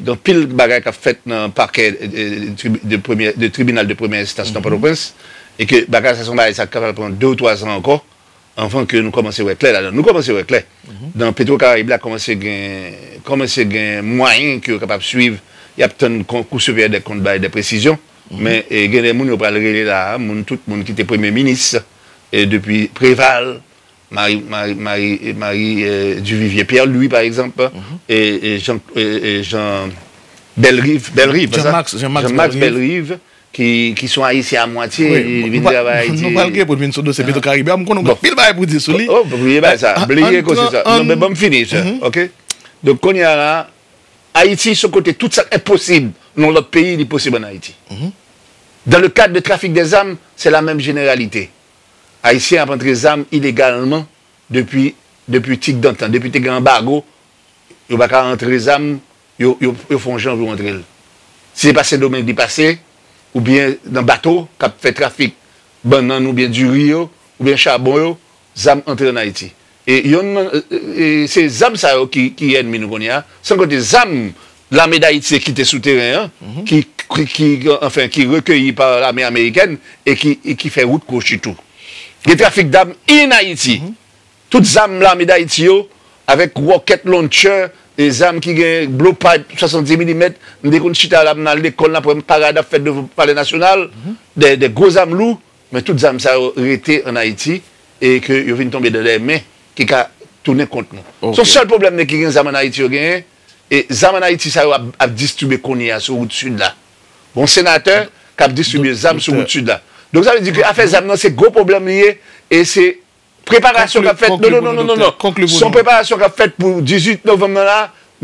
gen anpil bagay k ap fèt nan pakè e, e, tribi- de, premyè, de tribinal de premyè enstans nan Pòtoprens, e ke bagay sa se yon bagay sa k kapab pran de ou twa zan ankò, anvan ke nou kòmanse wè klè ladan. Nou kòmanse wè klè. Nan Petro Caraïbe la kòmanse gen, kòmanse gen mwayen ke yo kapab swiv, y ap tann Kou Siperyè dè Kont bay de presizyon, men e, gen de moun yo pral rele la, moun, tout moun ki te premye minis, e depi Preval, Marie, Marie, Marie, Marie e, Duvivier Pierre-Louis, pa egzanp, e, e Jean, e, e Jean Bellerive, Bellerive, pa sa? Jean-Max, Jean-Max Jean-Max Bellerive. Bellerive, ki, ki se yon Ayisyen a mwatye, li vin travay Ayiti. Nou pral gen pou n vin sou dosye Petro Caribe a, m konnen w gen anpil bagay pou di sou li. Oh, bliye bagay sa, bliye koze sa. Non, men ban m fini, sè. Ok? Donk, kounye a la, Ayiti, se yon kote tout sa k enposib nan yon lòt peyi, li posib ann Ayiti. Dans le cadre de trafic des armes, c'est la même généralité. Ayisyen ap antre zam ilegalman depi, depi tigdantan, depi te gen anbago, yo pa ka antre zam, yo, yo, yo fè yon jan pou yo antre l. Si se pa Sendomeng li pase, oubyen nan bato k ap fè trafik bannann oubyen diri yo, oubyen chabon yo, zam antre ann Ayiti. E yonn nan, e, e, se zam sa yo ki, ki ènmi nou kounye a, san konte zam lame d Ayiti kite sou teren an, ki, ki, ki, anfen, ki rekeyi pa lame amerikèn e ki, e ki fè wout kwochi tou. Gen trafik dam in Ayiti. Tout zam lame Dayiti yo, avèk rocket launcher, e zam ki gen blowpipe swasanndis milimèt, m te konn chita la, m al lekòl, n ap wè parad ap fèt devan Palè Nasyonal, de, de gwo zam lou, men tout zam sa yo rete ann Ayiti, e ke yo vin tonbe nan de men ki ka tounen kont nou. Se yon sèl pwoblèm nèg ki gen zam ann Ayiti yo genyen, e zam ann Ayiti sa yo ap, ap distribye kounye a sou wout sid la. Gon senatè k ap distribye zam sou wout sid la. Donk, sa vle di ke afè zam nan, se gwo pwoblèm li ye, e se preparasyon k ap fèt. Non, non, non, non, non, non. Se yon preparasyon k ap fèt pou dizuit novanm nan la,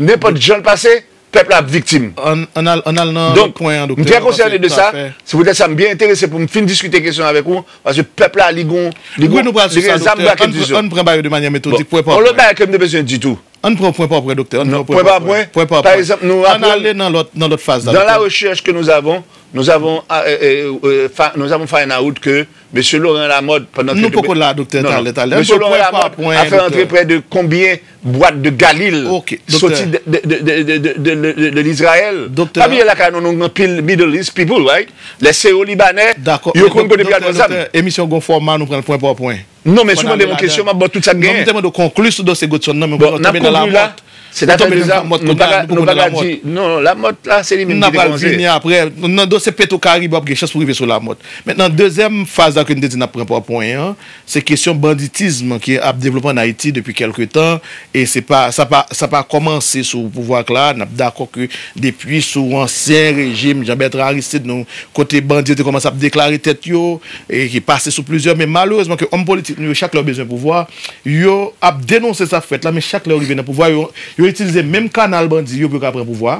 nenpòt jan l pase, pèp la ap viktim. Ann, ann al, ann al nan lòt pwen an, doktè. Donk, m trè konsène de sa. Se poutèt sa m byen enterese pou m fin diskite kesyon avèk ou, paske pèp la, li gon, li gon, li gen zam brakèt sou yo. Ann pran bagay yo de manyè metodik, pwen pa pwen. Bon, yon lòt bagay ke m te bezwen di tou. Ann pran pwen pa pwen, doktè. Ann pran pwen pa pwen. Pwen pa pwen. Ann ale nan lòt, nan lòt faz la, doktè. Dans la recherche que nous avons, nous avons, euh, euh, euh, fa-, nous avons find out que Mesye Laurent Lamothe, pandan ke... Nou poko la, doktè, talè, talè. Mesye Laurent Lamothe a fè antre prè de konbyen bwat de galil soti de, de, de Lizrayèl. Pa bliye lakay nou, nou gen anpil Middle East people, right? Les Séo-Libanais, yo konn kote pou y al pran zam. Emisyon gon fòma, nou pran l pwen pa pwen. Non, men si w mande m yon kesyon, m ap ba w tout sa k genyen. Non, m te mande w konkli sou dosye Godson nan, men ou tonbe nan Lamothe. Ou tonbe nan Lamothe kounye a, nou poko nan Lamothe. Non, Lamothe la, se li menm ki te kòmanse. N a pral vini apre. Nan dosye Petro Caribe, w ap gen chans pou rive sou Lamothe. Mentnan, dezyèm faz la ke n te di n ap pran pa pwen an, se kesyon banditism ki ap devlope ann Ayiti depi kèlke tan, e se pa, sa pa, sa pa kòmanse sou pouvwa k la. N ap dakò ke depi sou ansyen rejim Jean Bertrand Aristide, nou, kote bandi yo te kòmanse ap deklare tèt yo, e ki pase sou plizyè, men malerezman ke òm politik nou yo, chak lè yo bezwen pouvwa, yo ap denonse sa k fèt la, men chak lè yo rive nan pouvwa, yo, yo itilize menm kanal bandi yo pou yo ka pran pouvwa.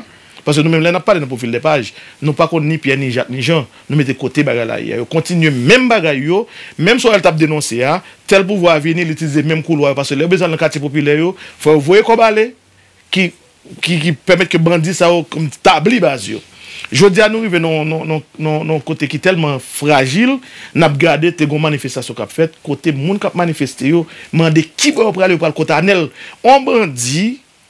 Paske nou menm, lè n ap pale nan pwofil de paj, nou pa konn ni Pyè, ni Jak, ni Jan. Nou mete kote bagay la ye a. Yo kontinye menm bagay yo, menm sa w wè l t ap denonse a, tèl pouvwa a vini, l itilize menm koulwa yo, paske lè yo bezwen al nan katye popilè yo, fò yo voye kòb ale, ki, ki, ki pèmèt ke bandi sa yo tabli baz yo. Jodi a, nou rive nan, nan, nan, nan, nan yon kote ki tèlman frajil, n ap gade, te gen yon manifestasyon k ap fèt, kote moun k ap manifeste yo mande ki bò yo prale, yo pral kot Anèl. Yon bandi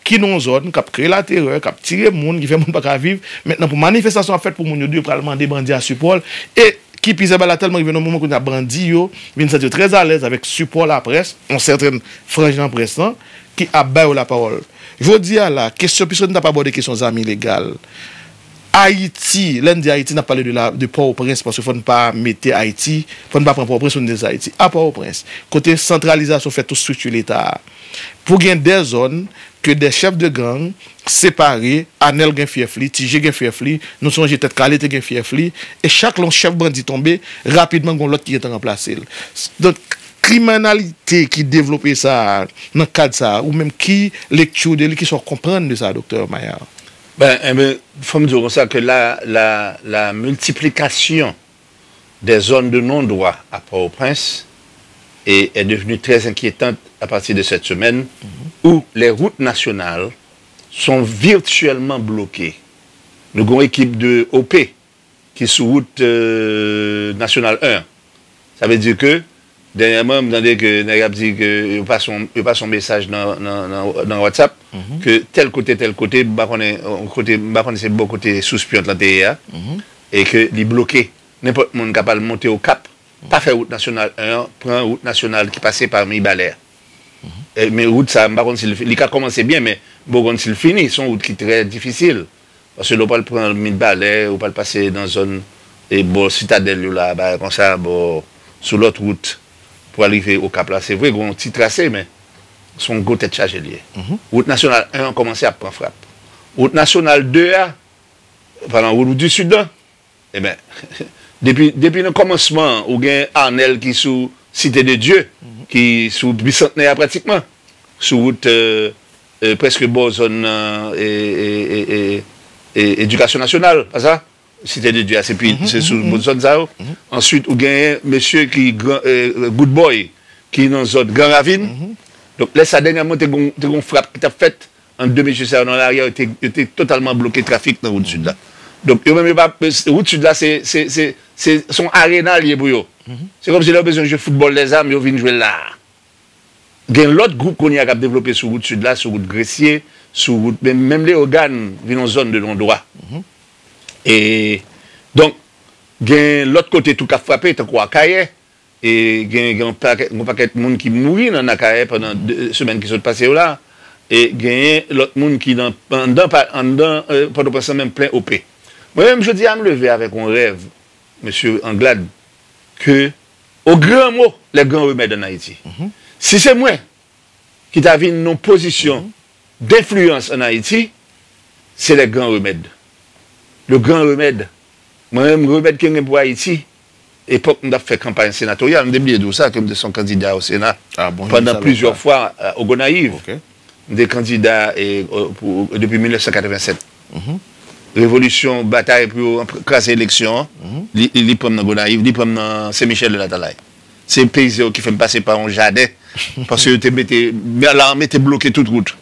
ki nan yon zòn, k ap kreye laterè, k ap tire moun, ki fè moun pa ka viv. Mentnan, pou manifestasyon ap fèt pou moun yo di yo pral mande bandi a sipò l. E ki pi zè bagay la tèlman rive nan moman kounye a bandi yo vin santi yo trè alèz avèk sipò laprès, yon sèten franj nan près lan, ki ap ba yo lapawòl. Jodi a la, kesyon, piske n t ap abòde kesyon zam ilegal. Ayiti, lè n di Ayiti, n ap pale de la, de Pòtoprens, paske fò n pa mete Ayiti, fò n pa pran Pòtoprens pou n di Ayiti. A Pòtoprens, kote santralizasyon fè tout estrikti Leta a. Pou gen de zòn ke de chèf de gang separe, Anèl gen fyèf li, Ti Je gen fyèf li, nou sonje Tèt Kale te gen fyèf li, e chak lè yon chèf bandi tonbe, rapidman gen yon lòt ki gentan ranplase l. Donk, kriminalite ki devlope sa a, nan kad sa a, ou menm ki lekti w de li, kisa w konprann de sa, doktè Mayar? Ben, enben, fò m di w konsa ke la, la, la multiplication des zones de non-droit à Port-au-Prince et est devenue très inquiétante à partir de cette semaine où les routes nationales sont virtuellement bloquées. Nou gen yon ekip de O P ki sou wout, euh, nasyonal en an. Sa vle di ke, dènyèman, m tande ke nèg ap di ke yo pase yon, yo pase yon mesaj nan, nan, nan, nan WhatsApp, ke tèl kote, tèl kote, m pa konnen, yon kote, m pa konnen se bò kote sous Pyant lan te ye a, e ke li bloke. Nenpòt moun k ap al monte Okap, pa fè wout nasyonal en an, pran wout nasyonal ki pase pa Mibalè a. E, men wout sa, m pa konn si l fi-, li ka kòmanse byen, men m pa konn si l fini. Se yon wout ki trè difisil. Paske lè w pral pran Mibalè, ou pral pase nan zòn, e, bò Sitadèl yo la, bagay konsa, bò, sou lòt wout, pou al rive Okap la. Se vre, gen yon ti trase, men se yon gwo tèt chaje l ye. Wout nasyonal en an kòmanse ap pran frap. Wout nasyonal de a, palan wout di Sid lan, Ebyen, depi, depi nan kòmansman, ou gen Anèl ki sou Cité de Dieu, ki sou Bisantnè a pratikman, sou wout, euh, euh, prèske bò zòn, euh, e, e, e, e, e, Edikasyon Nasyonal, pa sa? Cité de Dieu a, se pi, se sou zòn sa yo. Answit, ou genyen mesye ki gran, euh, Good Boy, ki nan zòn Gran Ravin. Donk, lè sa, dènyèman, te gon, te gon frap ki t ap fèt ant de mesye sa yo nan lari a, yo te, yo te totalman bloke trafik nan wout sid la. Donk, yo menm, yo pa, wout sid la, se, se, se, se, se yon arena l ye pou yo. Se kòmsi lè yo bezwen jwe foutbòl dèzam, yo vin jwe l la a. Gen lòt gwoup kounye a k ap devlope sou wout sid la, sou wout Gresye, sou wout, menm, menm Leyogàn vin yon zòn de non dwa. E, donk, gen lòt kote tou k ap frape, tankou Akayè, E gen, gen yon pakèt, yon pakèt moun ki mouri nan Akayè pandan de semèn ki sot pase yo la. E genyen lòt moun ki nan, anndan, pa- anndan eh, Pòtoprens lan menm plen O P. Mwen menm, jodi a, m leve avèk yon rèv, mesye Anglade, ke, au grand mot, les grands remèdes en Haïti. Si se mwen ki ta vin nan pozisyon denfliyans an Ayiti, se les grands remèdes. Le grand remède. Mwen menm, remèd ke m gen pou Ayiti, epòk m t ap fè kanpay senatoryal, m te bliye di w sa, ke m te se yon kandida o Sena pandan plizyè fwa, euh, o Gonayiv. M te kandida e, o, pou, depi mil nèf san katrevennsèt. Revolisyon, batay pou yo anp- kraze eleksyon an, li, li, li pran m nan Gonayiv, li pran m nan Sen Michèl de Latalay. Se peyizan yo ki fè m pase pa yon jaden, paske yo te mete, lame te bloke tout wout.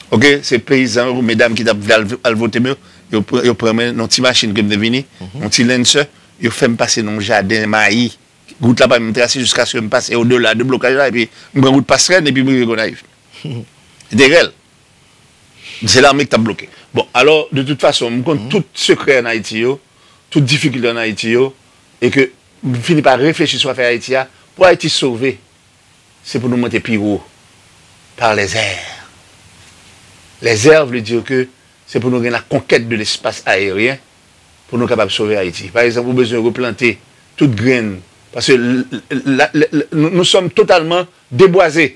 Ok, se peyizan yo, medam ki t ap vle al, al vote m yo, yo pran, yo pran mwen nan ti machin ke m te vini, yon ti Lancer, yo fè m pase nan yon jaden mayi. Wout la pa menm trase jiskaske m pase odela de blokaj la, epi m pran wout Pastrèn, epi m rive Gonayiv. Li te rèl. Se lame ki t ap bloke. Bon, alò, de tout fason, m konn tout sekrè an Ayiti yo, tout difikilte an Ayiti yo, e ke m fini pa reflechi sou afè Ayiti a. Pou Ayiti sove, se pou nou monte pi wo, par les airs. Les airs vle di ke se pou nou gen la conquête de l'espace aérien pou nou kapab sove Ayiti. Pa egzanp, ou bezwen replante tout grenn, paske l- l- la- l- l- nou, nou sòm totalman debwaze.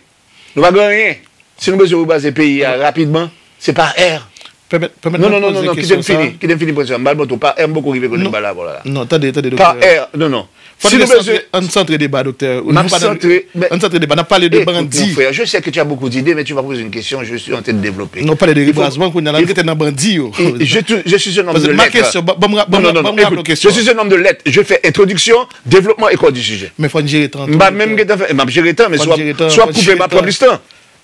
Nou pa gen anyen. Si nou bezwen rebwaze peyi a rapidman, se pa air. Pèmèt, pèmèt Non, mwen non, non, non, poze non, kite kesyon m sa. Fini, kite m fini pran sa. M pral montre w, pa air, m poko rive kote m pral avè w la. Non, tande, tande, doktè. Pa air, non, non. Fò n santre, ann santre deba, doktè. M ap santre, men Ann santre deba, n ap pale de bandi. Écoute, mon frère, je sais que tu as beaucoup d'idées, mais tu m'as posé une question, je suis en train de développer. Non, pale de rebwazman, kounye a la, nou rete nan bandi yo. Je suis un homme de lettres. Paske ma kesyon, ban m raple w kesyon. Je suis un homme de lettres. Je fais introduction, développement et corps du sujet. Men fò n jere tan tou, doktè. M pa menm gentan fè, m ap jere tan, men si w ap koupe, m ap pran plis tan.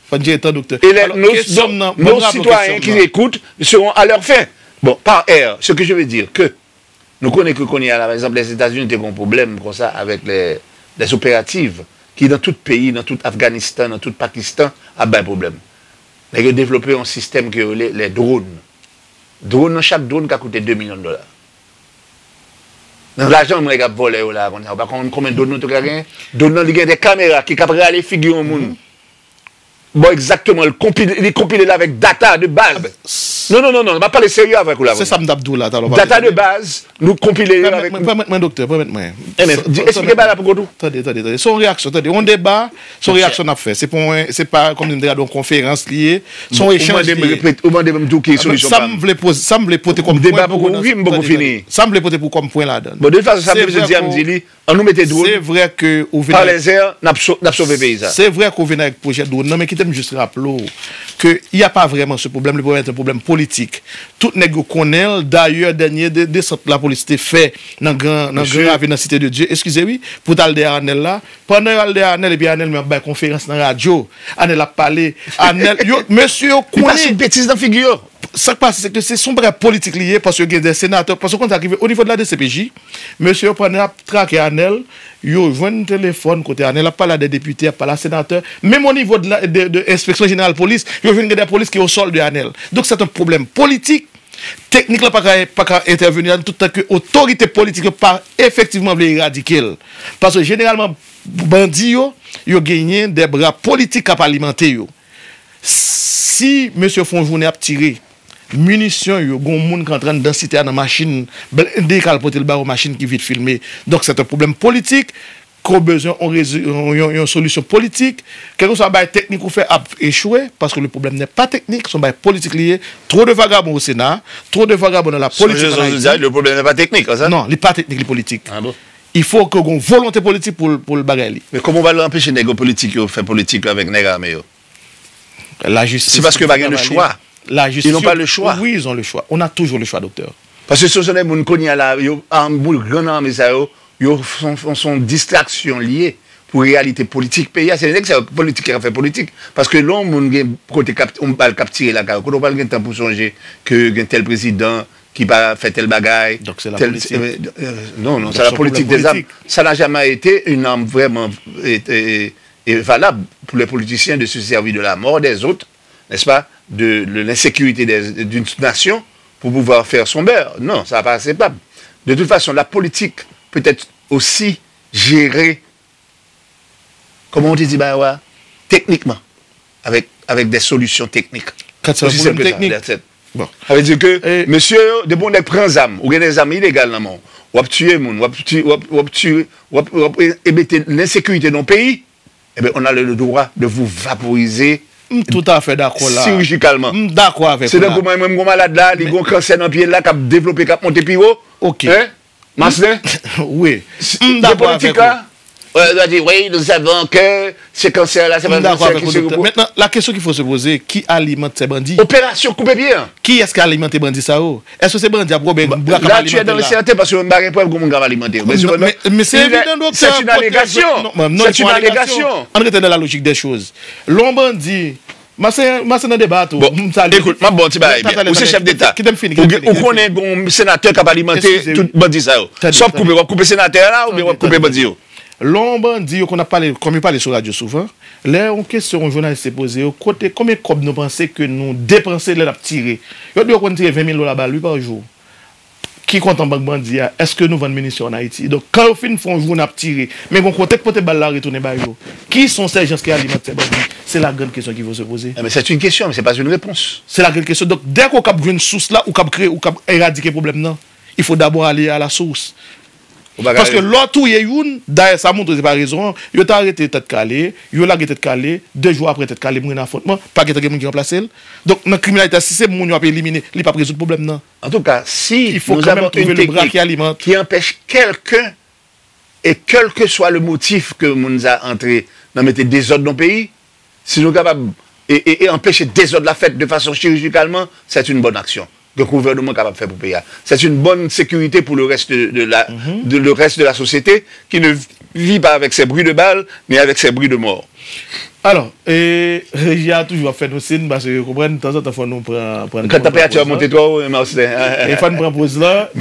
Fò n jere tan, doktè. Et les, nos, nos citoyens qui écoutent seront à leur fin. Bon, par air, ce que je veux dire, que nou konnen ke kounye a la, pa egzanp, Lèzetazini te gen yon pwoblèm konsa avèk les, les opérative ki nan tout peyi, nan tout Afganistan, nan tout Pakistan, ap bay pwoblèm. Nèg yo devlope yon sistèm ke yo rele les drones. Drone nan, chak drone ka koute de milyon dola. Nan lajan nèg ap vòlè yo la, konn sa, ou pa konn konbyen drone nou te ka genyen? Drone nan, li gen de kamera ki kap rale figi yon moun. Bon, egzakteman, li konpile, li konpile l avèk data de baz. Non, non, non, non, m ap pale serye avèk ou la. Se sa m t ap di w la talè. Data de baz, nou konpile l avèk. Pèmèt mwen, doktè, pèmèt mwen. Esplike bagay la pou kont ou. Tande, tande, tande. Se yon reyaksyon, tande. Yon deba, se yon reyaksyon n ap fè. Se pa yon, se pa kòm si m te gade yon konferans li ye. Se yon echanj li ye. Ou mande m di w ki solisyon pa m. Sa m vle poze, sa m vle pote kòm pwen pou nou. Deba poko ouvri, m poko fini. Sa m vle pote pou kòm pwen ladan. Bon, de tout fason, sa m te bezwen di a, m di li. Ann nou mete drone. Se vre ke ou vin avèk, n ap so- n ap sove peyi sa. Se vre ke ou vin avèk pwojè drone nan, men kite m jis raple w ke y a pa vrèman se pwoblèm, le problème est un problème politique. Tout nèg yo konnen l. Dayè, dènye de- desant lapolis te fè nan Gran, nan Gran Ravin, nan Site de Dye, eskize wi, pou t al dèyè Anèl la. Pandan yo al dèyè Anèl, epi Anèl menm ap bay konferans nan radyo, Anèl ap pale, Anèl, yo, mesye yo konnen. Li pase betiz nan figi yo. Sa k pase, se ke se, se yon bagay politik li ye, paske gen de senatè, paske w konn sa k rive, o nivo de la D C P J, mesye yo pandan y ap trake Anèl, yo jwenn telefòn kote Anèl ap pale a de depite, ap pale a senatè, menm o nivo de la, de, de enspeksyon jeneral polis, yo jwenn gen de polis ki o sòl de Anèl. Donk, se yon pwoblèm politik. Teknik la pa ka, pa ka entèveni ladan toutan ke otorite politik yo pa efektivman vle eradike l. Paske jeneralman, bandi yo, yo genyen de bra politik k ap alimante yo. Si mesye fè yon jounen ap tire, minisyon yo, gon moun k antre anndan site a nan machin blende k al pote l ba yo, machin ki vit filme. Donk, se yon pwoblèm politik ke w bezwen yon, yon, yon, yon solisyon politik. Kèlkeswa bagay teknik ou fè ap echwe, paske le problème n'est pas technique, se yon bagay politik li ye. Trop de vagabonds au Sénat, trop de vagabonds dans la politique en Haïti. Le problème n'est pas technique, sa? Non, li pa teknik, li politik. Il faut ke gon volonte politik pou l, pou l bagay li. Men kòman w pral anpeche nèg yo politik yo fè politik yo avèk nèg ame yo? Se paske yo pa gen le choix. Ils n'ont pas le choix. Oui, ils ont le choix. On a toujours le choix, docteur. Paske se, se de moun kounye a la, yo, a, moun gran ame sa yo, yo, se yon, se yon distraksyon li ye pou reyalite politik peyi a. Se nèg sa yo politik ki ap fè politik. Paske lè yon moun gen kote k ap, yon bal k ap tire lakay ou, kote w pral gen tan pou sonje ke gen tèl prezidan ki pa fè tèl bagay. Donk, se la politik. Non, non, c'est la politique des armes. Ça n'a jamais été une arme vraiment, eh, eh, eh, valable pour les politiciens de se servir de la mort des autres, n'est-ce pas, de, de l'insécurité des- d'une nation pour pouvoir faire son beurre. Non, ça n'est pas acceptable. De toute façon, la politique peut être aussi gérée Kòman w te di bagay ou a? Teknikman. Avèk, avèk de solisyon teknik. Kat sa, osi senp ke sa. Teknik. That's it. Bon. Sa vle di ke, e mesye yo, depi yon nèg pran zam, ou gen de zam ilegal nan men w, w ap tiye moun, w ap ti-, w ap, w ap tiye, w ap, w ap e, e mete lensekirite nan yon peyi, eh bien, on a le droit de vous vaporiser chirurgicalement. M toutafè dakò la. M dakò avèk ou la. Se tankou mwen, mwen, m gon malad la, li gon kansè nan pye l la, k ap devlope, k ap monte pi wo. Ok. Hein? Maslin? Wi. M dakò avèk ou. Politik la, euh, doit dire, oui, nous savons que ce cancer-là, c'est pas un cancer qui se repro- Maintenant, la question qu'il faut se poser, qui alimente ces bandits? Opération koupe pye an. Qui est-ce qui alimente bandi sa yo? Est-ce que c'est bandi à problème? Là, tu es dans le certain parce que m pa gen prèv gon moun k ap alimante yo. Mais c'est une allégation. C'est une allégation. An rete dans la logique des choses. Lè yon bandi Maslin, Maslin nan deba a tou. Bon, m salye. Ekout, m ap ba w ti bagay byen. Ou se chèf deta. Kite m fini, kite m fini. Ou konnen gen yon senatè k ap alimante tout bandi sa yo. Sa w ap koupe, w ap koupe senatè a la oubyen w ap koupe bandi yo? Lè yon bandi, yo konn ap pale, kòm yo pale sou radyo souvan, lè yon kesyon yon jounalis te poze yo, kote, konbyen kòb nou panse ke nou depanse lè n ap tire? Yo di yo konn tire ven mil dola ba l, wi, pa jou. Ki kont an bank bandi a? Èske nou vann minisyon ann Ayiti? Donk, kan yo fin fè yon jou n ap tire, men gon kote k pote bal la retounen ba yo. Qui sont ces gens qui alimentent ces bandits? C'est la grande question qu'il faut se poser. Eh, mais c'est une question, mais c'est pas une réponse. C'est la grande question. Donk, dèke w kab jwenn sous la, ou kab kreye, ou kab eradike pwoblèm nan, il faut d'abord aller à la source. Paske lè w touye youn, dayè sa montre se pa rezon an, yo ta rete Tèt Kale, yo lage Tèt Kale, de jou apre Tèt Kale mouri nan afwontman, pa gentan gen moun ki ranplase l. Donk, nan kriminalite a, si se moun yo ap elimine, li p ap rezoud pwoblèm nan. En tout cas, si nous avons une technique qui empêche quelqu'un, et quel que soit le motif ke moun sa antre nan mete dezòd nan peyi, si nou kapab e, e, e anpeche dezòd la fèt de façon chirurgicalement, c'est une bonne action. Ke gouvènman kapab fè pou peyi a. C'est une bonne sécurité pour le reste de, de la, de, le reste de la société qui ne vit pas avec ces bruits de balles, mais avec ces bruits de morts. Alò, e, reji a toujou ap fè nou siy, paske yo konprann, tanzantan fò nou pran, pran, pran poz la. Kan tanperati a monte twò wo, Marcelin. E fò n pran poz la.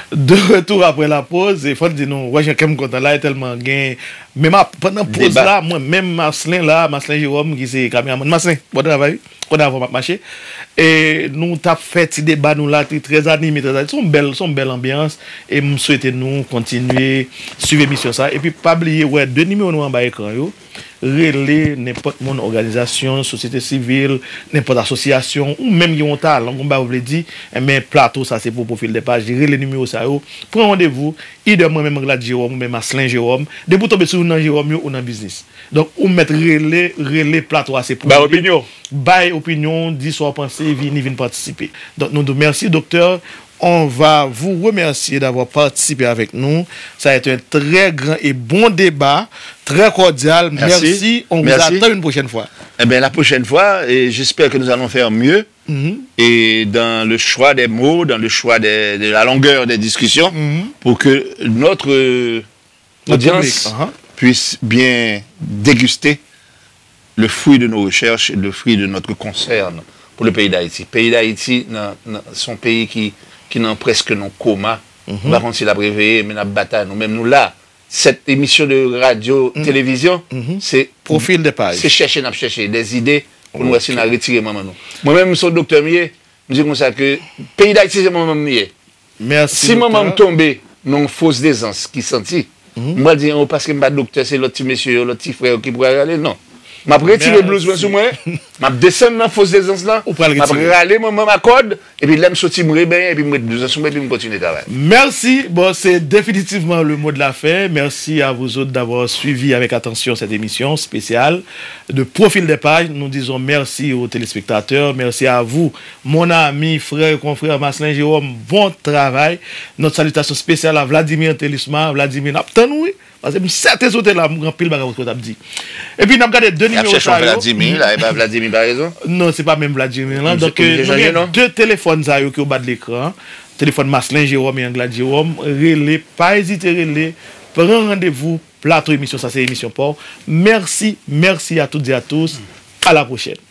De retour après la pause, e fò n di nou, wè jan kè m kontan la, e tèlman gen, men m ap, pandan poz la, mwen menm Marcelin la, Marcelin Jérôme, ki se kameramann. Marcelin, bon travay, wi. Konnen avè w m ap mache. E nou t ap fè ti deba nou la, te trè anime, trè, se yon bèl, se yon bèl anbyans. E m swete nou kontinye swiv emisyon sa. Epi pa bliye, wè, de nimewo nou anba ekran yo. Rele nenpòt moun, òganizasyon, sosyete sivil, nenpòt asosyasyon, ou menm gen yon talan, gon bagay ou vle di, enben, plato sa se pou Profil des Pages. Rele nimewo sa yo, pran randevou, idè mwen menm Anglade Jérôme, ou menm Marcelin Jérôme. Depi w tonbe sou youn nan Jérôme yo, ou nan biznis. Donk, ou mèt rele, rele plato a se pou ou. Bay opinyon. Bay opinyon, di sa w panse, vini, vin patisipe. Donk, nou di w mèsi, doktè. On va vous remercier d'avoir participé avec nous. Ça a été un très grand et bon débat, très cordial. Merci. Merci. On vous attend une prochaine fois. Eh bien, la prochaine fois, et j'espère que nous allons faire mieux. Mhm. Et dans le choix des mots, dans le choix des, de la longueur des discussions, mhm, pour que notre, euh, l'audience, aha, puisse bien déguster le fruit de nos recherches et le fruit de notre concern pour le pays d'Haïti. Peyi Dayiti, nan, nan, se yon peyi ki, ki nan prèske nan koma. Mhm. Nou pa konn si l ap reveye, men n ap batay nou menm. Nou la, sèt emisyon de radyo, mm, televizyon, mhm, se Profil des Pages, se chèche n ap chèche de zide pou nou wè si n a retire manman nou. Mwen menm, m se yon doktè m ye, m di konsa ke peyi Dayiti se manman m li ye. Mèsi, doktè. Si manman m tonbe nan yon fos dezans ki santi, mhm, m pral di, oh, paske m pa doktè, se lòt ti mesye yo, lòt ti frè yo ki pral rale. Non. M ap retire blouz mwen sou mwen, m ap desann nan fos dezans lan, m ap rale manman m a kòd, epi lè m soti, m rebenyen, epi m ret blouz lan sou mwen, epi m kontinye travay. Merci. Bon, c'est définitivement le mot de la fin. Merci à vous autres d'avoir suivi avec attention cette émission spéciale de Profil des Pages. Nous disons merci aux téléspectateurs. Merci à vous, mon ami, frère et confrère Marcelin Jérôme. Bon travay. Notre salutation spéciale à Vladimir Telusma. Vladimir, n ap tann ou, wi. Paske m sèten si w te la, m gen anpil bagay ou t ap di. Epi n ap gade de nimewo sa yo. Y ap chèche yon Vladimir la, e pa Vladimir pa rezon? Non, se pa menm Vladimir lan. Donk, nou gen de telefòn sa yo ke w ba lekran an. Telefòn Marcelin Jérôme e Anglade Jérôme. Rele, pa ezite rele. Pran randevou. Plato emisyon sa, se emisyon pa w. Merci, merci à toutes et à tous. À la prochaine.